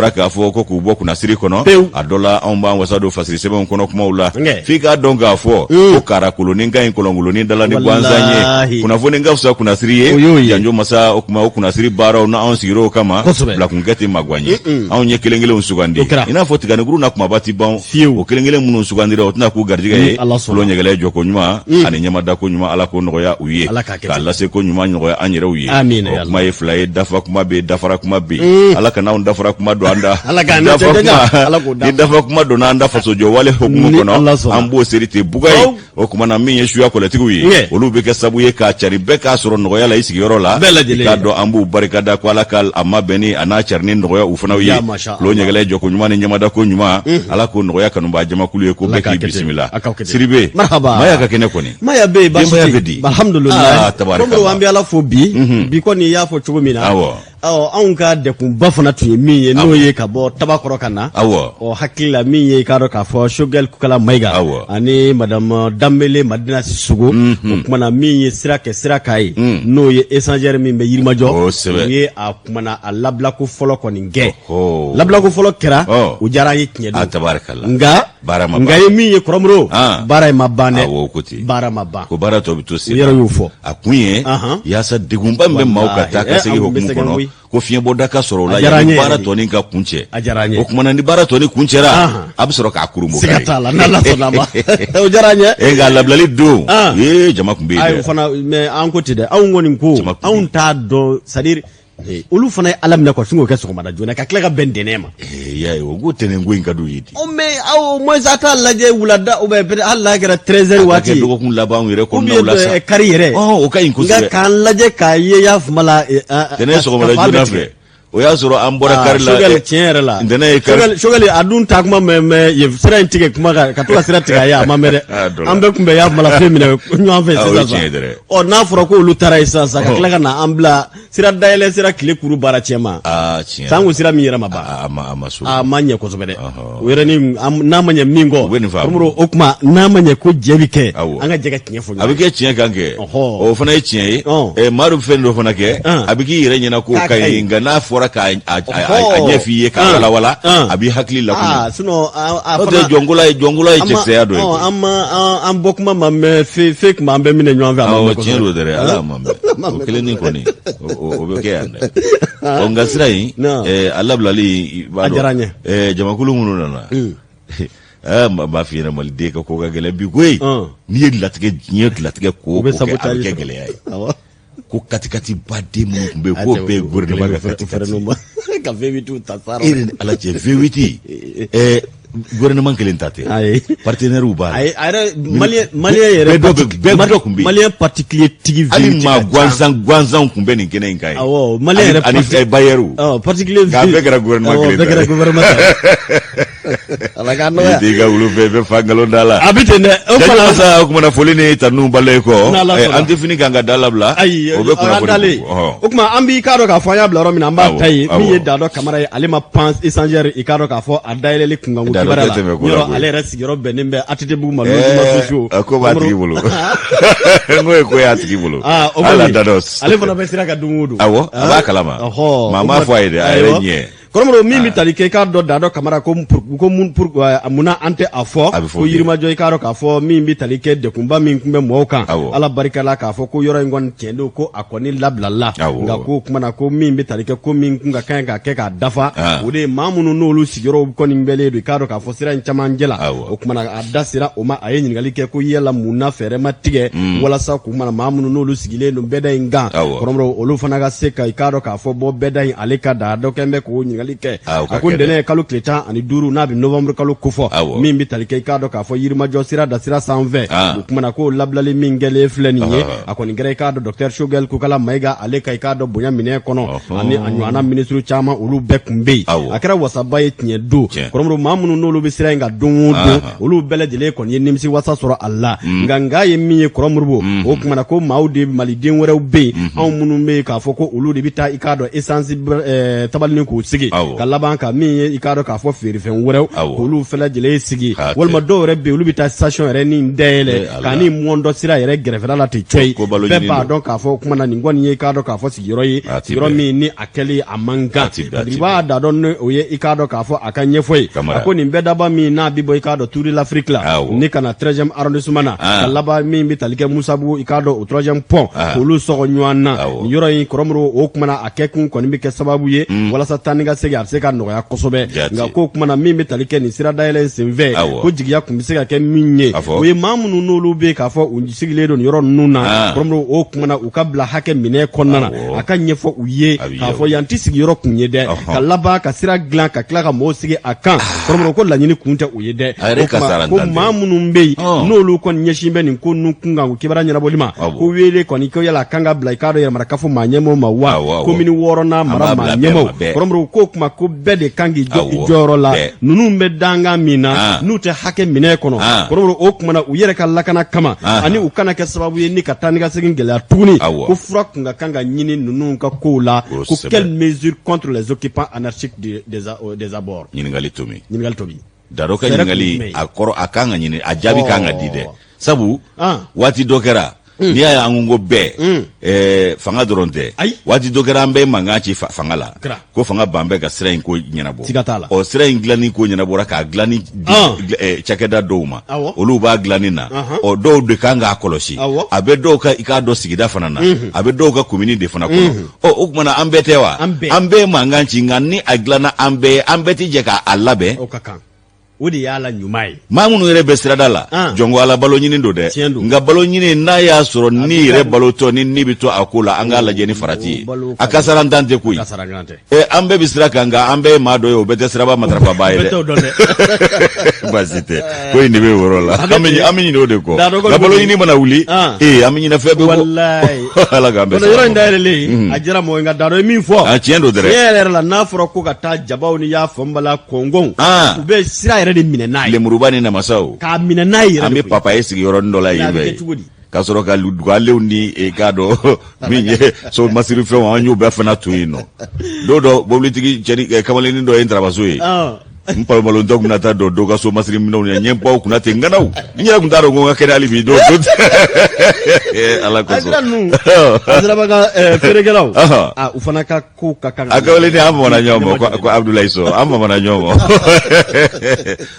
fɔra k'a fɔ ko k'u bɔ kunnasiri kɔnɔ. Pewu. A dɔ la, anw b'an wasa don fasiri sɛbɛnw kɔnɔ kumaw la. Nkɛ. F'i k'a dɔn k'a fɔ ko karakolonin ka ɲi kɔlɔnkolonin dala ni gansan ye. Walahi. Kunnafoni ka fisa kunnasiri ye. O y'o ye. Janjo masa, o kuma o kunnasiri baaraw na, anw sigir'o kama. Bilakunkɛ tɛ magwan ye. Anw ye kelen kelenw sugandi. O kɛra. I n'a fɔ tiganikuru na kumaba ti ban. Fiyewu. O kelen kelen minnu sugandira, o tɛna k'u garijɛgɛ ye. Ni Ala sɔnna. Tulo ɲɛgɛlɛ jɔko ɲuman ani ɲɛmadako ɲuman, Ala k'o nɔgɔya u ye. Ala k'a kɛ K'a ten. lase ko ɲuman nɔgɔya an yɛrɛw ye. Amiina, O ya Allah. kuma ye fila ye: dafa kuma bɛ yen, dafara kuma bɛ yen. Ala kana anw dafara kuma don an da. Ala k'an Dafa cɛ janya. kuma- Ala k'o d'an ni dafa kuma donna an da fasojɔ wale hukumu Ni kɔnɔ, Ala sɔnna. an b'o seri ten buga ye. Aw. O kuma na, min ye suya kɔlɛtigiw ye, olu bɛ kɛ sabu ye k'a cari bɛɛ k'a sɔrɔ nɔgɔya la i sigiyɔrɔ la. Bɛɛ lajɛlen. I k'a dɔn an b'u barikada ko Ala ka a mabɛnni a n'a carinni nɔgɔya u fana ye. Ya masha Tulo Allah. ɲɛgɛlɛ jɔko ɲuman ni ɲɛmadako ɲuman, Ala k'o nɔgɔya kanubaa jamakulu ye, ko Ala bɛɛ k'a k'i kɛ ten. bisimila. A k'aw kɛ ten. Siribe. Marhaba. Maya ka kɛnɛ kɔni. Maya bɛ yen, baasi Denbaya tɛ bɛ di? yen, alhamdulilayi. Ah, tabarikala. Kɔmɔrɔ, an bɛ Ala fo bi. Bi kɔni, i y'a fɔ cogo min na, ɔ, anw ka dɛkunba fana tun ye min ye, n'o ye ka bɔ Tabakɔrɔ ka na. Ɔ, hakili la min ye, i k'a dɔn k'a fɔ Choguel Kokala Mayiga ani madame Danbele Madina Sisoko, o kumana min ye sira kɛ sira k'a ye, n'o ye échangeur min bɛ Yirimajɔ, Kosɛbɛ. u ye a kumana a labilako fɔlɔ kɔni kɛ. Ɔhɔ. Labilako fɔlɔ kɛra, o diyara an ye tiɲɛ don. Ah, tabarikala. Nka Baara ma nka ban. ye min ye, Kɔrɔmoro, baara in ma ban dɛ. Awɔ, o ko ten. Baara ma ban. Ko baara tɔ bɛ to sen. U yɛrɛ y'o fɔ. A kun ye yaasa degunba min bɛ maaw ka taa ka Walahi, segin an kun bɛ hukumu sɛgɛn kɔnɔ, koyi. ko fiɲɛbɔda ka sɔrɔ o la A diyara an yanni ye baara yɛrɛ de. tɔnin ka kuncɛ. A diyara an ye. O kumana, ni baara tɔnin kuncɛra, a bɛ sɔrɔ k'a kurunbɔ. Siga t'a la, n'Ala sɔnna a ma, o diyara an ye. E nka labilali don, ee, jama tun bɛ yen Ayi, o dɛ. fana, mais an ko ten dɛ, anw kɔni ko Jama kun bɛ anw t'a dɔn, c'est à dire olu fana ye Ala minɛ quoi, sin k'o kɛ sɔgɔmada joona ka tila ka bɛn ntɛnɛn ma. Eh, y'a ye, o ko tɛnɛn ko in ka d'u ye ten. Ɔ, mais aw au moins a t'a lajɛ wulada ou bien peut-être hali n'a kɛra 13 heures A ka waati kɛ dɔgɔkun labanw yɛrɛ ou kɔnɔnaw bien la sa. Kari yɛrɛ. Ɔ, o ka ɲi kosɛbɛ. Nka k'an lajɛ k'a ye y'a fuma la Tɛnɛn sɔgɔmada ka fa bɛɛ joona tigɛ. fɛ, o y'a sɔrɔ an bɔra kari la. Choguel, tiɲɛ yɛrɛ la, Ntɛnɛn ye kari. Choguel, a dun taa kuma mɛn, mɛ yen sira in tigɛ kuma kan ka to ka sira tigɛ a ye, a ma mɛn dɛ. Ah, dɔ la. An bɛɛ tun bɛ y'a fuma la fɛn minɛ ɲɔgɔn fɛ Ah, o ye sisan tiɲɛ ye dɛrɛ. Ɔ, n'a fɔra ko olu taara yen sisan sa, ka tila ka na an bila sira dayɛlɛ sira tile kuru baara cɛ ma. Aa, tiɲɛ. Sanko sira min yɛrɛ ma ban. A ma so. A ma ɲɛ kosɛbɛ dɛ. O yɛrɛ ni n'a ma ɲɛ min kɔ U bɛ nin faamu. Kɔrɔmɔrɔ, o kuma n'a ma ɲɛ ko jɛ bi kɛ, an ka jɛ ka tiɲɛ fɔ A bɛ ɲɔgɔn ye. kɛ tiɲɛ kan kɛ. O fana ye tiɲɛ ye. Maa dɔ bɛ fɛn dɔ fana kɛ, a bɛ k'i yɛrɛ ɲɛna k'o K'a ka ka ɲi, ɲi. nka n'a fɔra k'a a ɲɛ f'i ye k'a walawala, a b'i hakili lakunun. Ah, sinon a N'o tɛ, fana jɔnkola ye an ma- cɛkisɛya dɔ ye ɔ, koyi. an ma an bɔ kuma ma mɛn fe fe tun b'an bɛɛ minɛ ɲɔgɔn fɛ, a ma Awɔ, mɛn tiɲɛ kosɛbɛ. don dɛrɛ, Ala ma mɛn o kelen ni kɔni, o bɛ kɛ yan dɛ. Ɔ, nka sira in a labilali, i b'a A diyara n dɔn ye. Jamakulu minnu nana, n b'a f'i ɲɛna, maliden ka ko ka gɛlɛn bi koyi. N'i ye latigɛ, diɲɛ latigɛ ko o U bɛ ko kɛ, a bɛ sabotage kɛ sɔrɔ. gɛlɛya ye. Ko katikati baden minnu tun bɛ yen, k'o bɛɛ ye gouvernement ka katikati. Ka V8 ta sara. E yɛrɛ ni Ala cɛ, V8, gouvernement kelen ta tɛ, Ayi. partenaires b'a la. Ayi, a yɛrɛ malien yɛrɛ Bɛɛ dɔ bɛɛ dɔ tun bɛ yen. Malien particulier tigi Hali V8 maa ka ca. gansan gansanw tun bɛ nin kɛnɛ in kan yen. Awɔ, malien yɛrɛ Ani bailleurs. Ɔ, particulier Nka a bɛɛ kɛra gouvernement Awɔ, kelen bɛɛ ta kɛra ye. gouvernement ta ye. Ala k'a nɔgɔya. I t'i ka wulu fɛ, i bɛ fa nkalon da la. A bɛ ten dɛ, o Jaji fana masa, o kumana foli ni tanu balo kɔ, N'Ala sɔnna. An tɛ fini kan ka da labila. Ayi, o bɛ an kunnafoni dalen. O tuma, an b'i k'a dɔn k'a fɔ an y'a bila yɔrɔ min na, an b'a ta yen. Min ye Dadɔ Kamara ye, ale ma pan échangeur, i k'a dɔn k'a fɔ a dayɛlɛli kunkanko Dadɔ kibaruya tɛ la. tɛmɛ ko la Yɔrɔ koyi. ale yɛrɛ sigiyɔrɔ bɛnnen bɛ ATT bugu ma, logement sociaux. A ko b'a tigi bolo, n ko ye ko y'a tigi bolo. Ah, o Ala kɔni, Dados. ale fana bɛ sira ka don o don. Awɔ, a b'a kalama. Maa m'a fɔ a ye dɛ, a yɛrɛ ɲɛ. Kɔrɔmɔrɔ, min bɛ tali kɛ, i k'a dɔn Dadɔ Kamara ko ko mun pour munna an tɛ a fɔ A bɛ fɔ ko kɛ. Yirimajɔ, i k'a dɔn k'a fɔ min bɛ tali kɛ dekunba min tun bɛ mɔgɔw kan, Awɔ. Ala barika la k'a fɔ ko yɔrɔ in kɔni tiɲɛ don ko a kɔni labilala. Nka ko kuma na ko min bɛ tali kɛ ko min kun ka kan ka kɛ k'a dafa, o de ye maa minnu n'olu sigiyɔrɔw kɔni bɛlen don, i k'a dɔn k'a fɔ sira in camancɛ la. O kuma na, a da sera o ma, a ye ɲininkali kɛ ko yala mun na fɛɛrɛ ma tigɛ walasa k'u mana maa minnu n'olu sigilen don bɛda in kan, Awɔ. Kɔrɔmɔrɔ, olu fana ka se ka i k'a dɔn k'a fɔ bɔ bɛda in ale ka da dɔ kɛn bɛ k'o ɲininkali kɛ. Ah, o ka A ko kɛ dɛ. ntɛnɛn ye kalo tile 15, n'a bɛ novembre kalo kofɔ, min bɛ tali kɛ, i k'a dɔn k'a fɔ Yirimajɔ sira da sira sanfɛ, o kuma na k'o labilali min kɛlen filɛ nin ye, a kɔni kɛra, i k'a dɔn, docteur Choguel Kokala Mayiga ale ka, i k'a dɔn, bonya minɛn kɔnɔ, ani a ɲɔgɔnna minisiri caman, olu bɛɛ tun bɛ yen. A kɛra wasaba ye tiɲɛ don. Kɔrɔmɔrɔ, maa minnu n'olu bɛ sira in kan don o don, olu bɛɛ lajɛlen kɔni ye nimisi wasa sɔrɔ a la. Nka ye min ye, Kɔrɔmɔrɔ, o kuma na ko maaw de maliden wɛrɛw bɛ yen, anw minnu bɛ yen k'a fɔ ko olu de bɛ taa, i k'a dɔn, essence tabalini k'u sigi. Ka laban ka min ye i k'a dɔn k'a fɔ feerefɛn wɛrɛw k'olu fɛnɛ lajɛlen sigi, walima dɔw yɛrɛ bɛ yen, olu bɛ taa station yɛrɛ ni dayɛlɛ ka ni mɔndɔ sira yɛrɛ gɛrɛfɛla la ten cɔyi. Bɛɛ b'a dɔn k'a fɔ o kuma na nin kɔni ye i k'a dɔn k'a fɔ sigiyɔrɔ ye, sigiyɔrɔ min ni a kɛli a man kan. I b'a da dɔn ni o ye i k'a dɔn k'a fɔ a ka ɲɛfɔ ye. A ko nin bɛɛ daba min n'a bɛ bɔ i k'a dɔn Tour de l'Afrique la ni ka na 13e arrondissement na, ka laban min bɛ tali kɛ Musabugu, i k'a dɔn o 3e pont, k'olu sɔgɔ ɲɔgɔn na nin yɔrɔ in, kɔrɔmuru, o kuma na a kɛkun kɔni bɛ kɛ sababu ye walasa taa ni ka segin a bɛ se ka nɔgɔya kosɛbɛ. Nka ko kuma na min bɛ tali kɛ nin sira dayɛlɛ in senfɛ, ko jigiya tun bɛ se ka kɛ min ye, o ye maa minnu n'olu bɛ k'a fɔ u sigilen don nin yɔrɔ ninnu na, kɔrɔmuru, o kuma na u ka bila hakɛ minɛ kɔnɔna na, a ka ɲɛfɔ u ye k'a fɔ yan tɛ sigiyɔrɔ kun ye dɛ. Ka laban ka sira dilan ka tila ka mɔgɔw sigi a kan, kɔrɔmuru, ko laɲini kun tɛ o ye dɛ. Ko maa minnu bɛ yen n'olu kɔni ɲɛsin bɛ nin ko ninnu kun kan, u kibaruya ɲɛnabɔli ma, ko wele kɔni ko yala a kan ka bila i k'a dɔn yɛrɛmarakafo maa ɲɛmɔgɔw ma wa komini wɔɔrɔnan mara maa ɲɛmɔgɔw, kɔrɔmuru, k'o kuma ko bɛɛ de kan k'i jɔ i jɔyɔrɔ la. Ninnu bɛ dankan min na, n'u tɛ hakɛ minɛ kɔnɔ, kɔrɔmuru, o kuma na u yɛrɛ ka lakana kama ani u kana kɛ sababu ye ni ka taa ni ka segin gɛlɛya tuguni, ko fura kun ka kan ka ɲini ninnu ka kow la. Ko quelle mesure contre les occupants anarchiques des abords? Ɲininkali tomi. Ɲininkali tomi. Daro ka ɲininkali, a kɔrɔ a kan ka ɲini, a jaabi kan ka di dɛ, sabu waati dɔ kɛra, n'i y'a ye an ko bɛɛ fanga dɔrɔn tɛ, waati dɔ kɛra an bɛɛ mankan ci fanga la ko fanga ban bɛɛ ka sira in ko ɲɛnabɔ. Siga t'a la. Ɔ, sira in dilanni ko ɲɛnabɔra k'a dilanni di cakɛda dɔw ma, olu b'a dilanni na. Ɔ, dɔw de kan k'a kɔlɔsi. A bɛ dɔw ka i k'a dɔn sigida fana na, a bɛ dɔw ka komini de fana kɔnɔ. Ɔ, o tuma na an bɛɛ tɛ wa? An bɛɛ mankan ci, nka ni a dilanna an bɛɛ, an bɛɛ tɛ jɛ k'a labɛn. O ka kan, o de y'a la ɲuman ye. Maa minnu yɛrɛ bɛ sirada la, jɔnko ala, balo ɲini don dɛ. Nka balo ɲini n'a y'a sɔrɔ ni yɛrɛ balotɔ ni ni bɛ to a ko la, an k'a lajɛ ni farati ye. A kasarantan tɛ koyi. An bɛɛ bɛ sira kan, nka an bɛɛ ye maa dɔ ye, o bɛɛ tɛ siraba matarafabaa ye dɛ. Baasi tɛ, ko in de bɛ o yɔrɔ la, an bɛ ɲinɛ o de kɔ. Nka balo ɲini mana wuli, ee, an bɛ ɲinɛ fɛn bɛɛ kɔ. Ala k'an bɛɛ. Yɔrɔ in dayɛlɛlen a diyara mɔgɔ ye, nka Dado ye min fɔ, a tiɲɛ don dɛ. Tiɲɛ yɛrɛ yɛrɛ la, n'a fɔra ko ka taa jabaw ni y'a faamu la kɔngɔnw, u bɛ sira yɛrɛ de minɛ n'a ye. Lemuruba ni namasaw. K'a minɛ n'a ye yɛrɛ. An bɛ papaye sigi yɔrɔnin dɔ la yen fɛ, ka sɔrɔ ka dugalenw ni e k'a dɔn min ye so masirifɛnw, an y'o bɛɛ fana to yen nɔ. Don dɔ, mobilitigi cɛni kamalennin dɔ ye n tarabaso ye, n palomalontɔ tun na taa don dɔw ka so masiri minɛnw ɲɛ baw kunna ten ŋanaw. N yɛrɛ tun t'a dɔn ko n ka kɛnɛ hali bi don don Ala kosɔn. Siraba ka feerekɛlaw, u fana ka ko ka kan. A kamalen, an famana ɲɔgɔn ma ko Abdoulaye Sow, an famana ɲɔgɔn ma.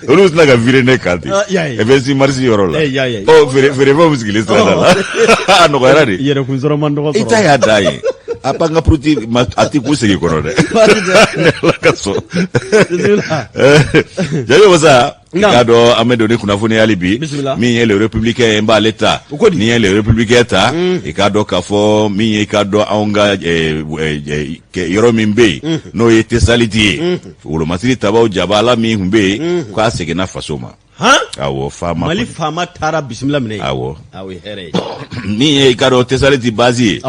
Olu tɛna ka virer ne kan ten 26 mars yɔrɔ la. Ɔ, feerefɛnw sigilen sirada la, a nɔgɔyara de. Yɛrɛkun sɔrɔ man dɔgɔ. I ta y'a dan ye. A pan ka puruti a tɛ kun segin kɔrɔ dɛ, ni Ala ka sɔn. Jabi wasa, i k'a dɔn an bɛ don ni kunnafoni hali bi. Min ye Le Républicain ye, n b'ale ta. Ni ye Le Républicain ta, i k'a dɔn k'a fɔ min ye i k'a dɔn anw ka yɔrɔ min bɛ yen, n'o ye Tesaliti ye, wolomasiri tabaw jabala min tun bɛ yen, k'a seginna faso ma. Awɔ, faama. Mali faama taara bisimila minɛ. Awɔ, min ye i k'a dɔn Tesaliti base ye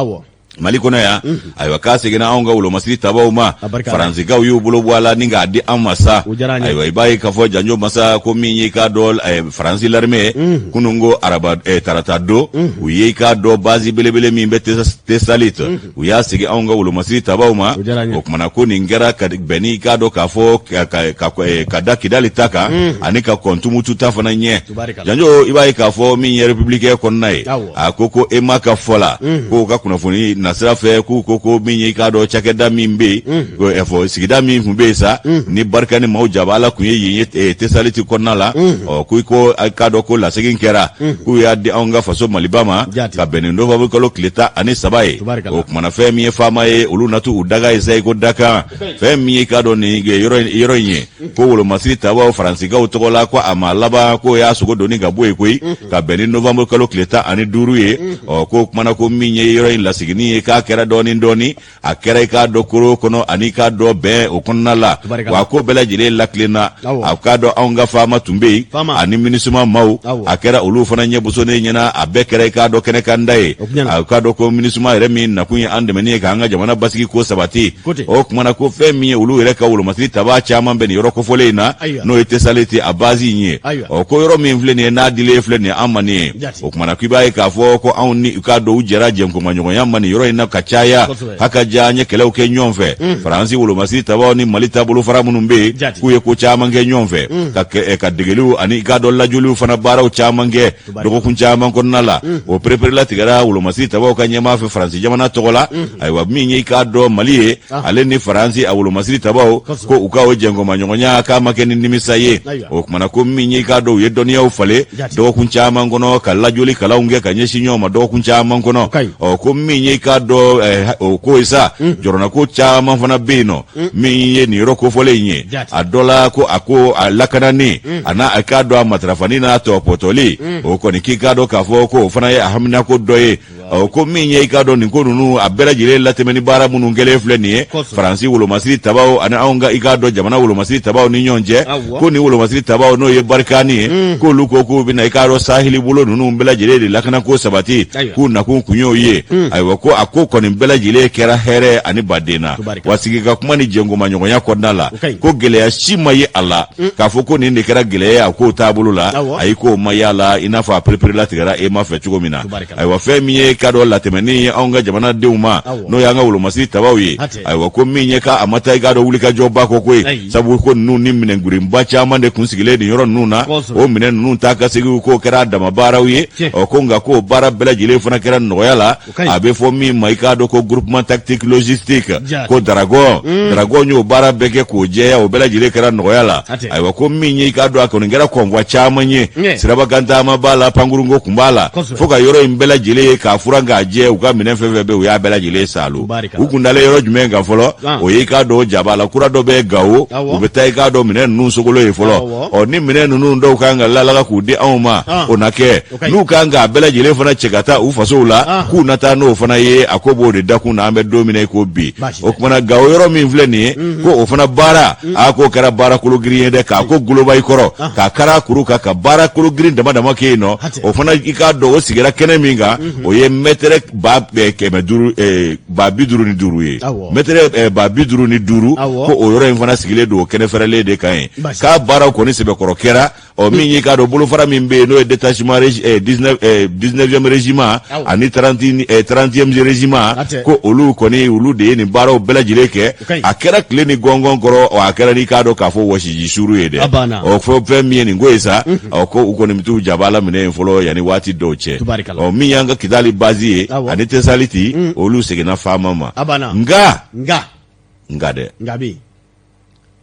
Mali kɔnɔ yan, ayiwa, k'a seginna anw ka wolomasiri tabaw ma. Faransikaw y'u bolo bɔ a la ni k'a di an ma sa. Ayiwa, i b'a ye k'a fɔ janjo masa, ko min ye i k'a dɔn Faransi l'armée, kunun ko araba, tarata don, u ye i k'a dɔn base belebele min bɛ Tesalit, u y'a segin anw ka wolomasiri tabaw ma. O kumana ko nin kɛra ka bɛn ni i k'a dɔn k'a fɔ ka da Kidali ta kan ani ka kɔn Tumutu ta fana ɲɛ. Janjo, i b'a ye k'a fɔ min ye Républicain kɔnɔna ye, a ko ko EMA ka fɔ la, k'o ka kunnafoni nasira fɛ, k'u ko ko min ye i k'a dɔn cakɛda min bɛ yen fɔ sigida min tun bɛ yen sa, ni barika ni maaw jabala tun ye yen ye Tesaliti kɔnɔna la. Ɔ, ko i ko i k'a dɔn ko lasegin kɛra, k'u y'a di anw ka faso Maliba ma ka bɛn ni novembre kalo tile 13 ye. O kumana fɛn min ye faama ye, olu natu u daga ye sa i ko dakan. Fɛn min ye i k'a dɔn nin yɔrɔ in ye, ko wolomasiri tabaw Faransikaw tɔgɔ la, ko a ma laban k'o y'a sogo doni ka bɔ yen koyi, ka bɛn ni novembre kalo tile 15 ye. Ɔ, k'o kumana ko min ye yɔrɔ in laseginni ye, k'a kɛra dɔɔni dɔɔni, a kɛra i k'a dɔn koro kɔnɔ ani i k'a dɔn bɛn o kɔnɔna la, wa ko bɛɛ lajɛlen lakilenna. A k'a dɔn anw ka faama tun bɛ yen ani MINUSMA maaw, a kɛra olu fana ɲɛ bosonnen ɲɛna. A bɛɛ kɛra i k'a dɔn kɛnɛ kan da ye. A k'a dɔn ko MINUSMA yɛrɛ min nakun ye an dɛmɛni ye k'an ka jamana basigi ko sabati. O kumana ko fɛn min ye olu yɛrɛ ka wolomasiri tabaa caman bɛ nin yɔrɔ kofɔlen in na, n'o ye Tesaliti a base in ye. Ɔ, ko yɔrɔ min filɛ nin ye, n'a dilen filɛ nin ye an ma nin ye, o kumana k'i b'a ye k'a fɔ ko anw ni u k'a dɔn u jɛra jɛnkomaɲɔgɔnya ma nin yɔrɔ. yɔrɔ in na ka caya. Haka ja, an ye kɛlɛw kɛ ɲɔgɔn fɛ. Faransi wolomasiri tabaw ni Mali ta bolofara minnu bɛ yen, k'u ye ko caman kɛ ɲɔgɔn fɛ, ka degeliw ani i k'a dɔn lajɔliw fana baaraw caman kɛ dɔgɔkun caman kɔnɔna la. O pereperelatigɛra wolomasiri tabaw ka ɲɛmaa fɛ Faransi jamana tɔgɔ la. Ayiwa, min ye i k'a dɔn Mali ye, ale ni Faransi a wolomasiri tabaw, ko u ka o jɛnkɔmaɲɔgɔnya k'a ma kɛ ni nimisa ye. O kumana ko min ye i k'a dɔn u ye dɔnniyaw falen dɔgɔkun caman kɔnɔ, ka lajɔli kalanw kɛ ka ɲɛsin ɲɔgɔn ma dɔgɔkun caman kɔnɔ. Ɔ, ko min ye i k'a dɔn o ko ye sa, jɔrɔnako caman fana bɛ yen nɔ. Min ye nin yɔrɔ kofɔlen in ye, a dɔ la ko a ko a lakanani a n'a a k'a dɔn a matarafani n'a tɔpɔtɔli, o kɔni k'i k'a dɔn k'a fɔ ko o fana ye a haminako dɔ ye. Ɔ, ko min ye i k'a dɔn nin ko ninnu a bɛɛ lajɛlen latɛmɛni baara minnu kɛlen filɛ nin ye Faransi wolomasiri tabaw ani anw ka i k'a dɔn jamana wolomasiri tabaw ni ɲɔgɔn cɛ, ko nin wolomasiri tabaw, n'o ye Barkhane ye, k'olu ko k'u bɛna i k'a dɔn sahili bolo ninnu bɛɛ lajɛlen de lakanako sabati, k'u nakun kun y'o ye. Ayiwa, ko a ko kɔni bɛɛ lajɛlen kɛra hɛrɛ ani baden na wa, sigi ka kuma ni jɛnkomaɲɔgɔnya kɔnɔna la, ko gɛlɛya si ma ye a la k'a fɔ ko nin de kɛra gɛlɛya ye a kow taabolo la. Ayi, k'o ma ye a la, i n'a fɔ a pereperelatigɛra e ma fɛ cogo min na. Ayiwa, fɛn min ye k'a dɔn latɛmɛni ye anw ka jamanadenw ma, n'o y'an ka wolomasiri tabaw ye, ayiwa, ko min ye k'a ma taa i k'a dɔn wulikajɔba kɔ koyi, sabu ko ninnu ni minɛngirinba caman de kun sigilen nin yɔrɔ ninnu na. O minɛn ninnu taa ka seginw k'o kɛra a dama baaraw ye. Ɔ, ko nka k'o baara bɛɛ lajɛlen fana kɛra nɔgɔya la. A bɛ fɔ min ma i k'a dɔn ko groupement tactique logistique, ko Dragon. Dragon y'o baara bɛɛ kɛ k'o jɛya, o bɛɛ lajɛlen kɛra nɔgɔya la. Ayiwa, ko min ye i k'a dɔn a kɔni kɛra convoi caman ye, sirabakan taama b'a la, pankurunko kun b'a la, fo ka yɔrɔ in bɛɛ lajɛlen ye k'a furan k'a jɛ. U ka minɛn fɛn fɛn bɛ, u y'a bɛɛ lajɛlen saalo. U kun dalen yɔrɔ jumɛn kan fɔlɔ? O ye i k'a dɔn jabala kura dɔ bɛ Gawo, u bɛ taa i k'a dɔn minɛn ninnu sogolo ye fɔlɔ. Ɔ, ni minɛn ninnu dɔw kan ka lalaga k'u di anw ma, o na kɛ. N'u kan k'a bɛɛ lajɛlen fana cɛ ka taa u fasow la, k'u na taa n'o fana ye. A ko b'o de dakun na an bɛ don min na i ko bi. O kumana Gawo yɔrɔ min filɛ nin ye, ko o fana baara, a k'o kɛra baara kologirin ye dɛ, k'a ko goloba i kɔrɔ, k'a kara kuru kan, ka baara kologirin dama dama kɛ yen nɔ. O fana, i k'a dɔn o sigira kɛnɛ min kan, o ye mɛtɛrɛ 500, 55 ye, mɛtɛrɛ 55. Ko o yɔrɔ in fana sigilen don o kɛnɛ fɛrɛlen de kan ye, k'a baaraw kɔni sɛbɛkɔrɔ kɛra. Ɔ, min y'i k'a dɔn bolofara min bɛ yen, n'o ye détachement 19e régiment ani 30e régiment, ko olu kɔni, olu de ye nin baaraw bɛɛ lajɛlen kɛ. A kɛra tile ni gɔngɔn kɔrɔ, ɔ, a kɛra n'i k'a dɔn k'a fɔ wɔsiji suru ye dɛ. Ɔ, fɔ fɛn min ye nin ko ye sa, ɔ, ko u kɔni bɛ t'u jabala minɛ yen fɔlɔ yanni waati dɔw cɛ. Ɔ, min y'an ka Kidali base ye ani Tesaliti, olu seginna faama ma. Nka nka dɛ,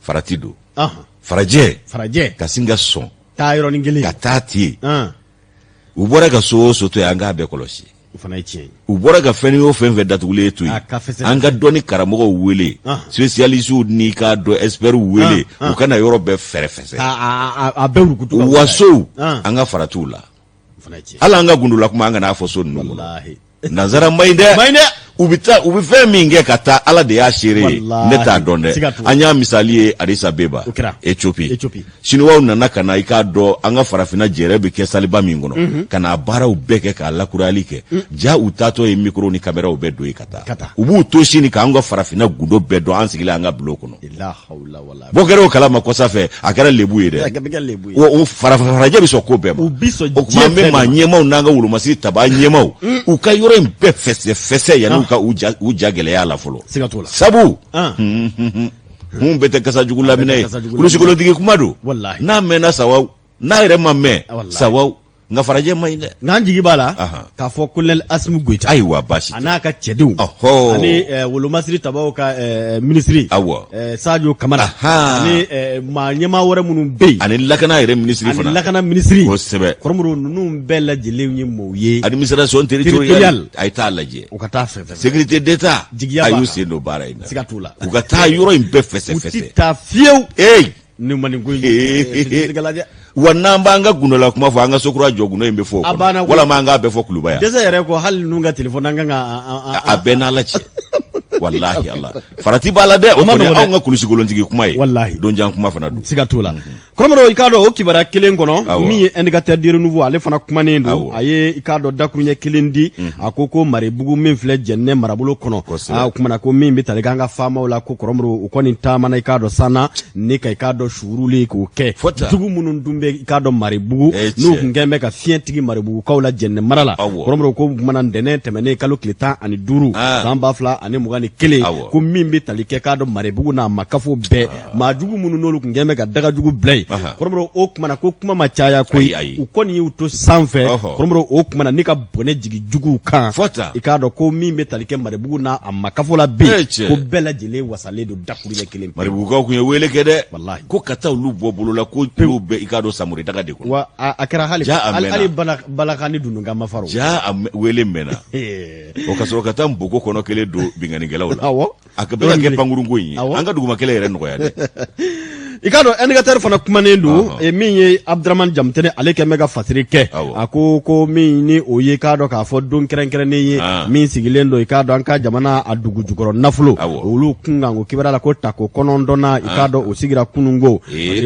farati don farajɛ farajɛ ka sin ka sɔn taa yɔrɔnin kelen ka taa ten. U bɔra ka so o so to yen, an k'a bɛɛ kɔlɔsi. O fana ye tiɲɛ ye. U bɔra ka fɛn o fɛn fɛn datugulen to yen, an ka dɔnni karamɔgɔw wele, spécialistes n'i k'a dɔn experts wele, u ka na yɔrɔ bɛɛ fɛrɛfɛsɛ. A bɛɛ wurukutu. Wa sow, an ka faratiw la, hali an ka gundola kuma, an kana fɔ so ninnu kɔnɔ. Nanzara man ɲi dɛ. U bɛ taa, u bɛ fɛn min kɛ ka taa, Ala de y'a seere ye, ne t'a dɔn dɛ. An y'a misali ye Addis Abeba, Ethiopie. Siniwaw nana ka na i k'a dɔn an ka farafinna jɛrɛ bɛ kɛ saliba min kɔnɔ, ka na baaraw bɛɛ kɛ k'a lakurayali kɛ. Ja, u taatɔ ye micro ni caméraw bɛɛ don yen ka taa. U b'u to sini k'an ka farafinna gundo bɛɛ dɔn, an sigilen an ka bulon kɔnɔ. Bɔ kɛra o kalama kɔsa fɛ, a kɛra lebu ye dɛ. Wa o farajɛ bɛ sɔn ko bɛɛ ma. O tuma, an bɛ maa ɲɛmaw n'an ka wolomasiri tabaa ɲɛmaw, u ka yɔrɔ in bɛɛ fɛsɛ fɛsɛ yanni u ka u ja gɛlɛya la fɔlɔ, sabu hun bɛɛ tɛ kasa jugu laminɛ ye. Kulusikolotigi kuma don, n'a mɛnna sawaw, n'a yɛrɛ ma mɛn sawaw, nka farajɛ man ɲi dɛ. Nka an jigi b'a la k'a fɔ colonel Asimi Goyita, ayiwa, baasi a n'a ka cɛdenw, ani wolomasiri tabaw ka minisiri, Sajo Kamara, ani maa ɲɛmaa wɛrɛ minnu bɛ yen, ani lakana yɛrɛ minisiri fana, ani lakana minisiri. Kosɛbɛ. Kɔrɔmuru ninnu bɛɛ lajɛlen ye mɔgɔw ye. Administration territoriale, a ye taa lajɛ. U ka taa fɛn fɛn. Sécurité d'État, jigiya a y'u sen don baara in na. Siga t'u la. U ka taa yɔrɔ in bɛɛ fɛsɛ fɛsɛ. U ti taa fiyewu. Ee. Ni ma nin ko in lajɛ. Wa n'an b'an ka gundola kuma fɔ, an ka sokura jɔ gundo in bɛ fɔ o kɔnɔ, walama an k'a bɛɛ fɔ Kuluba yan. Dɛsɛ yɛrɛ kɔ, hali ninnu ka telefɔni an kan ka a bɛɛ n'Ala cɛ. Walahi Ala, farati b'a la dɛ. O kɔni anw ka kulusikolontigi kuma ye. Walahi. Donjan kuma fana don. Siga t'o la. Kɔrɔmɔrɔ, i k'a dɔn o kibaruya kelen kɔnɔ, min ye Indicateur du Renouveau, ale fana kumanen don. A ye i k'a dɔn dakuruɲɛ kelen di. A ko ko Maribugu min filɛ Jɛnɛ marabolo kɔnɔ, o kumana ko min bɛ tali kɛ an ka faamaw la, ko kɔrɔmɔrɔ, u kɔni taamana i k'a dɔn sanna ni ka i k'a dɔn suuruli k'o kɛ dugu minnu dun bɛ i k'a dɔn Maribugu, n'u tun kɛn bɛ ka fiɲɛ tigi Maribugukaw la Jɛnɛ mara la. Kɔrɔmɔrɔ, ko kumana ntɛnɛn tɛmɛnen, kalo tile 15, san 2021, ko min bɛ tali kɛ k'a dɔn Maribugu n'a makafo bɛɛ, maa jugu minnu n'olu tun kɛn bɛ ka daga jugu bila yen, kɔrɔmɔrɔ, o kumana ko kuma ma caya koyi, u kɔni y'u to sanfɛ, kɔrɔmɔrɔ, o kumana ni ka bɔnɛ jigin juguw kan. I k'a dɔn ko min bɛ tali kɛ Maribugu n'a a makafo la bi, ko bɛɛ lajɛlen wasalen don dakuruɲɛ kelen. Maribugukaw tun ye wele kɛ dɛ, walahi, ko ka taa olu bɔ bolo la, ko olu bɛ i k'a dɔn samori daga de kɔnɔ. Wa a kɛra hali hali balakan ni dununkan ma faro. Ja, a wele mɛnna. O ka sɔrɔ ka taa npogo kɔnɔ kelen don binkannikɛlaw la. A ka bɛ ka kɛ pankurunko in ye, an ka dugumakɛlɛ yɛrɛ nɔgɔya dɛ. I k'a dɔn Indicateur fana kumanen don. Min ye Abdramane Jamutɛnɛ, ale kɛn bɛ ka fasiri kɛ. A ko ko min ni o ye k'a dɔn k'a fɔ don kɛrɛnkɛrɛnnen ye min sigilen don i k'a dɔn an ka jamana a dugu jukɔrɔ nafolo olu kunkan ko kibaruya la, ko tako kɔnɔntɔnnan i k'a dɔn o sigira kununko.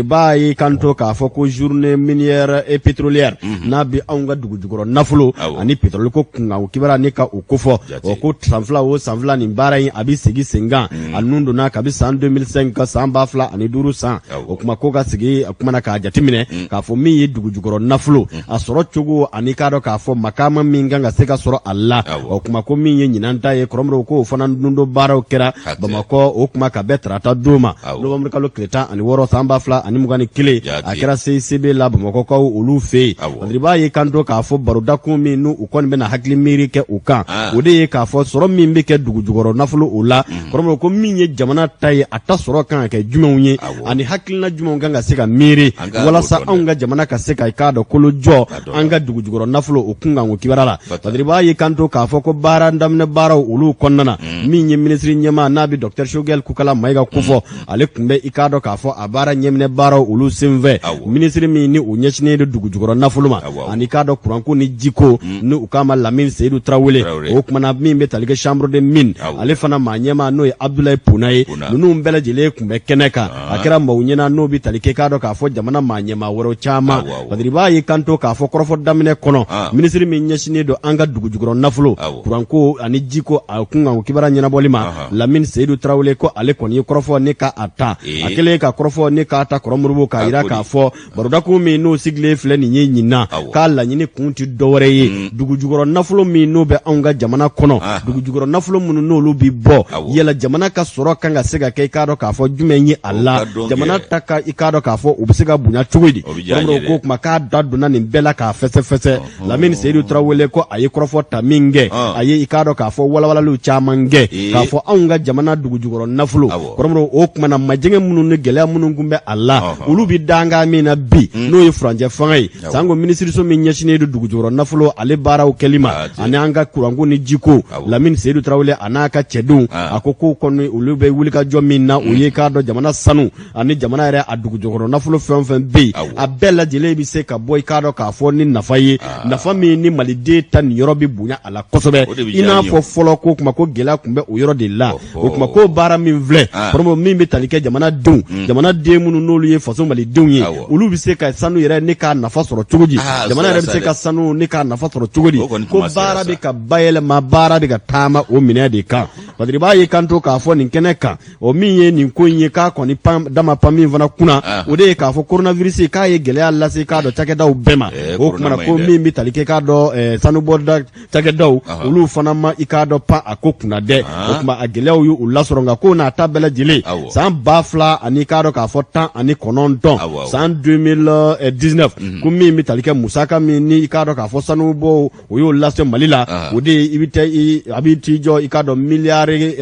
Ba y'i kanto k'a fɔ ko journée minière et pétrolière, n'a bɛ anw ka dugu jukɔrɔ nafolo ani pétrole ko kunkan ko kibaruya ni ka o kofɔ. O ko san 2 o san 2, nin baara in a bɛ segin sen kan. A nun donna kabi san 2005 ka san 2005 san. O kuma ko ka sigi a kumana k'a jateminɛ k'a fɔ min ye dugu jukɔrɔ nafolo a sɔrɔ cogo ani k'a dɔn k'a fɔ makama min kan ka se ka sɔrɔ a la. O kuma ko min ye ɲinan ta ye, kɔrɔmɔrɔw, k'o fana dundo baaraw kɛra Bamakɔ. O kuma ka bɛn tarata don ma, novembre kalo tile 16, san 2021, a kɛra CICB la Bamakɔkaw olu fɛ yen. Badiriba y'i kanto k'a fɔ barodakun min n'u kɔni bɛna hakili miiri kɛ u kan, o de ye k'a fɔ sɔrɔ min bɛ kɛ dugu jukɔrɔ nafolo o la, kɔrɔmɔrɔ, ko min ye jamana ta ye, a ta sɔrɔ kan ka kɛ jumɛnw ye ani hakilina jumɛnw kan ka se ka miiri walasa anw ka jamana ka se ka i k'a dɔn kolo jɔ an ka dugu jukɔrɔ nafolo o kunkan ko kibaruya la. Badiriba y'i kanto k'a fɔ ko baara daminɛ baaraw olu kɔnɔna na, min ye minisiri ɲɛmaa n'a bɛ docteur Choguel Kokalla Maïga kofɔ, ale tun bɛ i k'a dɔn k'a fɔ a baara ɲɛminɛ baaraw olu senfɛ. Minisiri min ni o ɲɛsinnen don dugu jukɔrɔ nafolo ma ani k'a dɔn kuranko ni jiko, ni u k'a ma Lamine Seydou Traoré, o kumana min bɛ tali kɛ chambre de mine, ale fana maa ɲɛmaa n'o ye Abdoulaye Pona ye, ninnu bɛɛ lajɛlen tun bɛ kɛnɛ kan. A kɛra maaw ɲɛna n'o bɛ tali kɛ k'a dɔn k'a fɔ jamana maa ɲɛmaa wɛrɛw caman. Badiriba y'i kanto k'a fɔ kɔrɔfɔ daminɛ kɔnɔ, minisiri min ɲɛsinnen don an ka dugu jukɔrɔ nafolo, kuranko ani jiko a kunkan ko kibaruya ɲɛnabɔli ma, Lamine Seydou Traoré, ko ale kɔni ye kɔrɔfɔ ni ka a ta. A kɛlen ka kɔrɔfɔ ni k'a ta, kɔrɔ Modibo, k'a jira k'a fɔ barodakun min n'o sigilen filɛ nin ye ɲinan, k'a laɲini kun tɛ dɔwɛrɛ ye, dugu jukɔrɔ nafolo min n'o bɛ anw ka jamana kɔnɔ, dugu jukɔrɔ nafolo minnu n'olu bɛ bɔ, yala jamana ka sɔrɔ kan ka se ka kɛ i k'a dɔn k'a fɔ jumɛn ye a la, jamana ta ka i k'a dɔn k'a fɔ u bɛ se ka bonya cogo di. Ko kuma k'a da donna nin bɛɛ la k'a fɛsɛfɛsɛ. Lamine Seydou Traoré ko a ye kɔrɔfɔ ta min kɛ, a ye i k'a dɔn k'a fɔ walawalaliw caman kɛ k'a fɔ anw ka jamana dugu jukɔrɔ nafolo, kɔrɔmɔrɔ, o kuma na majɛgɛ minnu ni gɛlɛya minnu tun bɛ a la, olu bɛ dankan min na bi, n'o ye furancɛ fanga ye. Sanko minisiriso min ɲɛsinnen don dugu jukɔrɔ nafolo ale baaraw kɛli ma ani an ka kuranko ni jiko, Lamine Seydou Traoré a n'a ka cɛdenw, a ko k'o kɔni olu bɛ wulikajɔ min na, o ye k'a dɔn jamana sanu ani jamana yɛrɛ a dugu jukɔrɔ nafolo fɛn o fɛn bɛ yen, a bɛɛ lajɛlen bɛ se ka bɔ i k'a dɔn k'a fɔ ni nafa ye, nafa min ni maliden ta niyɔrɔ bɛ bonya a la kosɛbɛ, i n'a fɔ fɔlɔ ko kuma ko gɛlɛya tun bɛ o yɔrɔ de la. O kuma ko baara min filɛ, kɔrɔmɔ, min bɛ tali kɛ jamanadenw, jamanaden minnu n'olu ye faso malidenw ye, olu bɛ se ka sanu yɛrɛ ni k'a nafa sɔrɔ cogo di, jamana yɛrɛ bɛ se ka sanu ni k'a nafa sɔrɔ cogo di, ko baara bɛ ka bayɛlɛma, baara bɛ ka taama o minɛ de kan. Badiriba y'i kanto k'a fɔ nin kɛnɛ kan, o min ye nin ko in ye, k'a kɔni pan dama pan min fana kunna, o de ye k'a fɔ coronavirus k'a ye gɛlɛya lase k'a dɔn cakɛdaw bɛɛ ma. O kumana ko min bɛ tali kɛ k'a dɔn sanubɔda cakɛdaw, olu fana ma i k'a dɔn pan a ko kunna dɛ. O tuma a gɛlɛyaw y'u lasɔrɔ, nka ko n'a ta bɛɛ lajɛlen, san ba fila ani k'a dɔn k'a fɔ 19, san 2019, ko min bɛ tali kɛ musaka min ni i k'a dɔn k'a fɔ sanubɔ o y'o lase Mali la, o de ye i bɛ taa i a bɛ t'i jɔ i k'a dɔn miliyari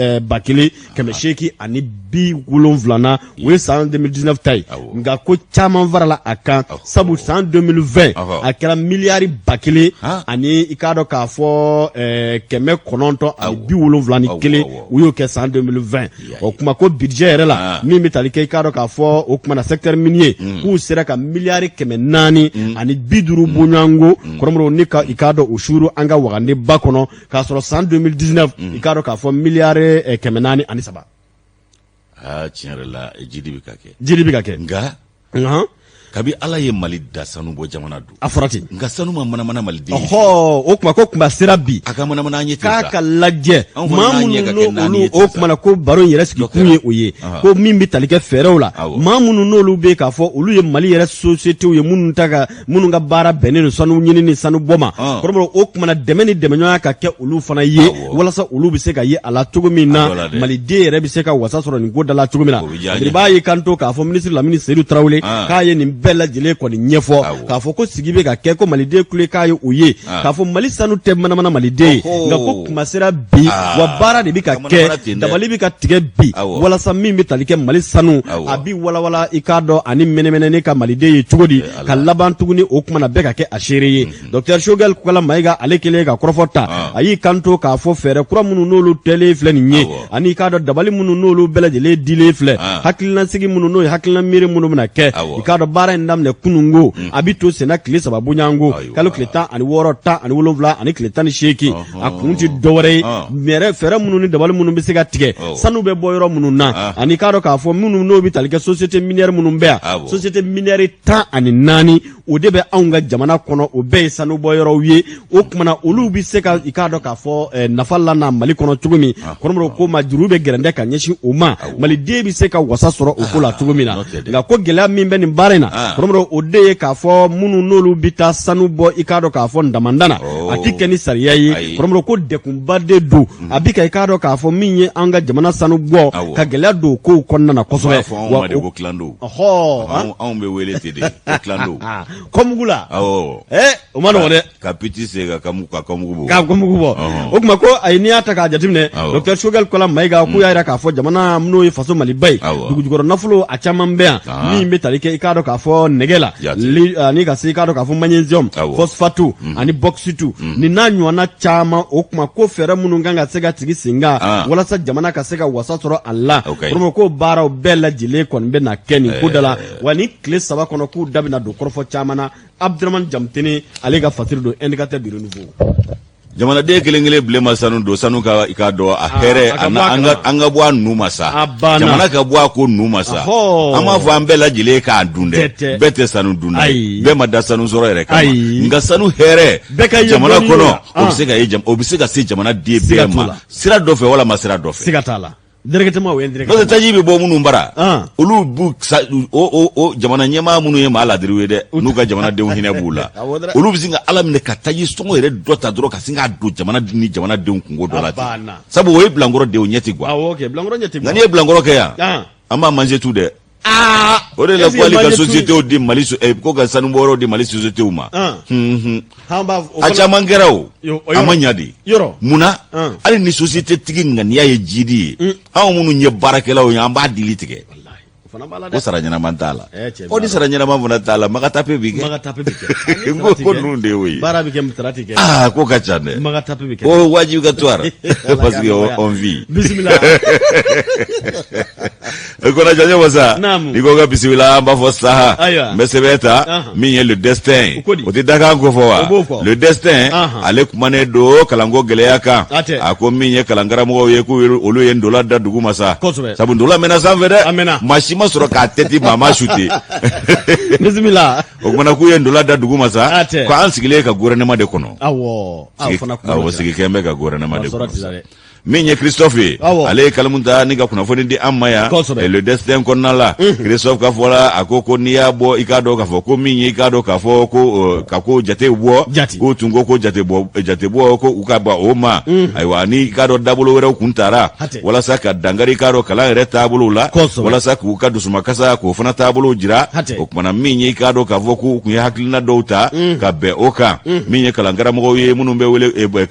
870 na, o ye san 2019 ta ye. Nka ko caman farala a kan, sabu san 2020 a kɛra miliyari 1000 ani i k'a dɔn k'a fɔ 971, u y'o kɛ san 2020. O kuma ko budget yɛrɛ la, min bɛ tali kɛ i k'a dɔn k'a fɔ o kuma na secteur minier, k'u sera ka miliyari 450 bɔɲɔgɔnko, kɔrɔmɔrɔw, ni ka i k'a dɔn o suuru an ka wagandeba kɔnɔ, k'a sɔrɔ san 2019 i k'a dɔn k'a fɔ miliyari miliyari 403. Aa, tiɲɛ yɛrɛ la, jidi bɛ ka kɛ. Jidi bɛ ka kɛ. Nka kabi Ala ye Mali da, sanu bɔ jamana don. A fɔra ten. Nka sanu ma manamana maliden ye. Ɔhɔ, o tuma ko kunba sera bi. A ka manamana an ye ten sa. K'a ka lajɛ maa minnu n'olu, o tuma na ko baro in yɛrɛ sigi kun ye o ye, ko min bɛ tali kɛ fɛɛrɛw la, maa minnu n'olu bɛ k'a fɔ olu ye Mali yɛrɛ sociétéw ye, minnu ta ka minnu ka baara bɛnnen don sanu ɲini ni sanu bɔ ma. Kɔrɔbɔrɔ, o tuma na dɛmɛ ni dɛmɛɲɔgɔnya ka kɛ olu fana ye, walasa olu bɛ se ka ye a la cogo min na, maliden yɛrɛ bɛ se ka wasa sɔrɔ nin ko da la cogo min na. I b'a ye kan to k'a fɔ minisiri Lamini Seyidu Tarawele k'a ye nin bɛɛ lajɛlen kɔni ɲɛfɔ, k'a fɔ ko sigi bɛ ka kɛ, ko maliden kule k'a ye o ye, k'a fɔ Mali sanu tɛ manamana maliden ye, nka ko kuma sera bi, wa baara de bɛ ka kɛ, dabali bɛ ka tigɛ bi, walasa min bɛ tali kɛ Mali sanu, a bi walawala, i k'a dɔn, ani mɛnɛmɛnɛni ka maliden ye cogo di, ka laban tuguni, o kuma na bɛɛ ka kɛ a seere ye. Docteur Choguel Kokala Mayiga, ale kɛlen ka kɔrɔfɔ ta, a y'i kanto k'a fɔ fɛɛrɛ kura minnu n'olu tɛlen filɛ nin ye, ani i k'a dɔn dabali minnu n'olu bɛɛ lajɛlen dilen filɛ, hakilinasigi minnu n'o ye hakilina miiri minnu bɛna kɛ, i k'a dɔn baara in daminɛ kununko, a bɛ to senna tile 3 bonyanko, kalo tile 16, 17 ani tile 18. A kun tɛ dɔwɛrɛ ye, fɛɛrɛ minnu ni dabali minnu bɛ se ka tigɛ, sanu bɛ bɔ yɔrɔ minnu na, ani k'a dɔn k'a fɔ minnu n'o bɛ tali kɛ société minière minnu bɛ yan, société minière 14, o de bɛ anw ka jamana kɔnɔ, o bɛɛ ye sanu bɔ yɔrɔw ye. O tuma na olu bɛ se ka, i k'a dɔn k'a fɔ, nafa lana Mali kɔnɔ cogo min. Kɔrɔbɔrɔ ko ma juru bɛ gɛrɛndɛ ka ɲɛsin o ma, maliden bɛ se ka wasa sɔrɔ o ko la cogo min na. Nka ko gɛlɛya min bɛ nin baara in na, kɔrɔbɔrɔ, o de ye k'a fɔ minnu n'olu bɛ taa sanu bɔ, i k'a dɔn k'a fɔ damanda na, a tɛ kɛ ni sariya ye. Kɔrɔbɔrɔ ko degunba de don, a bɛ ka, i k'a dɔn k'a fɔ, min ye an ka jamana sanu bɔ, ka gɛlɛya don kow kɔnɔna na kosɛbɛ. Wa ko clando, ɔhɔ, anw bɛ wele ten de ko clando. Kɔmugu la, o ma nɔgɔn dɛ. Ka piti se ka ka kɔmugu bɔ. Ka kɔmugu bɔ. O tuma ko ayi, n'i y'a ta k'a jateminɛ, docteur Choguel Kokala Mayiga k'u y'a jira k'a fɔ jamana n'o ye faso Maliba ye, dugujukɔrɔ nafolo a caman bɛ yan, min bɛ tali kɛ, i k'a dɔn k'a fɔ, nɛgɛ la, ani ka se, i k'a dɔn k'a fɔ, magnésium, phosphate ani bauxite, nin n'a ɲɔgɔnna caman. O tuma ko fɛɛrɛ minnu kan ka se ka sigi sen kan walasa jamana ka se ka wasa sɔrɔ a la, kɔrɔbɔrɔ ko baaraw bɛɛ lajɛlen kɔni bɛ na kɛ nin ko da la. Wa ni tile 3 kɔnɔ, k'u da bɛna don kɔrɔfɔ caman na. Abdramane Jamtene, ale ka fasiri don Indicateur du Renouveau. Jamanaden kelen kelen bilen ma sanu don, sanu ka, i k'a dɔn, a hɛrɛ, an ka bɔ a nu ma sa, jamana ka bɔ a ko nu ma sa. An b'a fɔ an bɛɛ lajɛlen k'a dun dɛ, bɛɛ tɛ sanu dun dɛ, bɛɛ ma da sanu sɔrɔ yɛrɛ kama, nka sanu hɛrɛ jamana kɔnɔ, o bɛ se ka ye, o bɛ se ka se jamanaden bɛɛ ma sira dɔ fɛ walama sira dɔ fɛ. Siga t'a la, directement ou indirectement. N'o tɛ, taji bɛ bɔ minnu bara, olu b'u o jamana ɲɛmaa minnu ye maa ladiriw ye dɛ, n'u ka jamanadenw hinɛ b'u la, olu bɛ sin ka Ala minɛ ka taji sɔngɔ yɛrɛ dɔ ta dɔrɔn ka sin k'a don jamana ni jamanadenw kungo dɔ la ten, sabu o ye bilankɔrɔ de ye, o ɲɛ tɛ guwan. Nka n'i ye bilankɔrɔ kɛ yan, an b'a manger tu dɛ. O de la ko hali ka sociétéw di Mali, ko ka sanubɔyɔrɔw di Mali sociétéw ma, a caman kɛra, o a ma ɲa de. Munna? Hali ni société tigi ŋaniya ye jidi ye, anw minnu ye baarakɛlaw ye, an b'a dili tigɛ ko sara ɲɛnama t'a la. O ni sara ɲɛnama fana t'a la, maga tape bi kɛ. N ko ko ninnu de y'o ye. Aa, ko ka ca dɛ, ko wajibi ka to parce que on vit. Bisimila. Kɔnɔja wasa, n'i ko ka bisimila, an b'a fɔ sa, n bɛ sɛbɛn ta min ye Le Destin, o tɛ dakan ko fɔ wa? Le Destin, ale kumanen don kalanko gɛlɛya kan. A ko min ye kalankaramɔgɔw ye, k'u olu ye ndola da dugu ma sa, sabu ndola mɛnna sanfɛ dɛ, maa si ma sɔrɔ k'a tɛti, maa ma sute. Bisimila. O kumana k'u ye ndola da dugu ma sa, ko an sigilen ka gouvernement de kɔnɔ. Awɔ, sigi kɛn bɛ ka gouvernement de kɔnɔ. Min ye Christophe ye, ale ye kalamu ta ni ka kunnafoni di an ma yan Le Destin kɔnɔna la. Christophe ka fɔ la, a ko ko n'i y'a bɔ, i k'a dɔn k'a fɔ ko min ye, i k'a dɔn k'a fɔ ko ka ko jate bɔ, k'u tun ko ko jate bɔ, jate bɔ, ko u ka ban o ma. Ayiwa, ni i k'a dɔn dabolo wɛrɛw kun tara walasa ka dankari, i k'a dɔn, kalan yɛrɛ taabolo la, walasa k'u ka dusumakasa k'o fana taabolo jira. O kumana min ye, i k'a dɔn k'a fɔ k'u tun ye hakilina dɔw ta ka bɛn o kan, min ye kalankaramɔgɔw ye minnu bɛ wele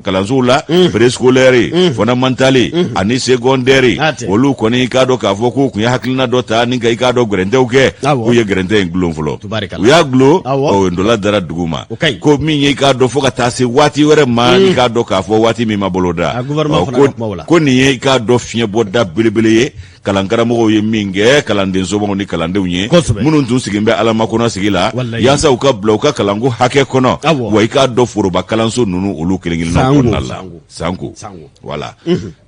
kalansow la, préscolaire, fondamental ani secondaire, olu kɔni, i k'a dɔn k'a fɔ k'u tun ye hakilina dɔ ta ni ka, i k'a dɔn, gɛrɛntɛw kɛ. K'u ye gɛrɛntɛ in gulon fɔlɔ, u y'a gulon, o ndola dara dugu ma, ko min ye, i k'a dɔn, fo ka taa se waati wɛrɛ ma, i k'a dɔn k'a fɔ waati min ma boloda, ko nin ye, i k'a dɔn, fiɲɛbɔda belebele ye. Kalankaramɔgɔw ye min kɛ kalanden somaw ni kalandenw ye minnu tun sigilen bɛ ala makɔnɔ sigi la yaasa u ka bila u ka kalanko hakɛ kɔnɔ, wa i k'a dɔn foroba kalanso ninnu olu kelen kelenna kɔnɔna la sanko wala.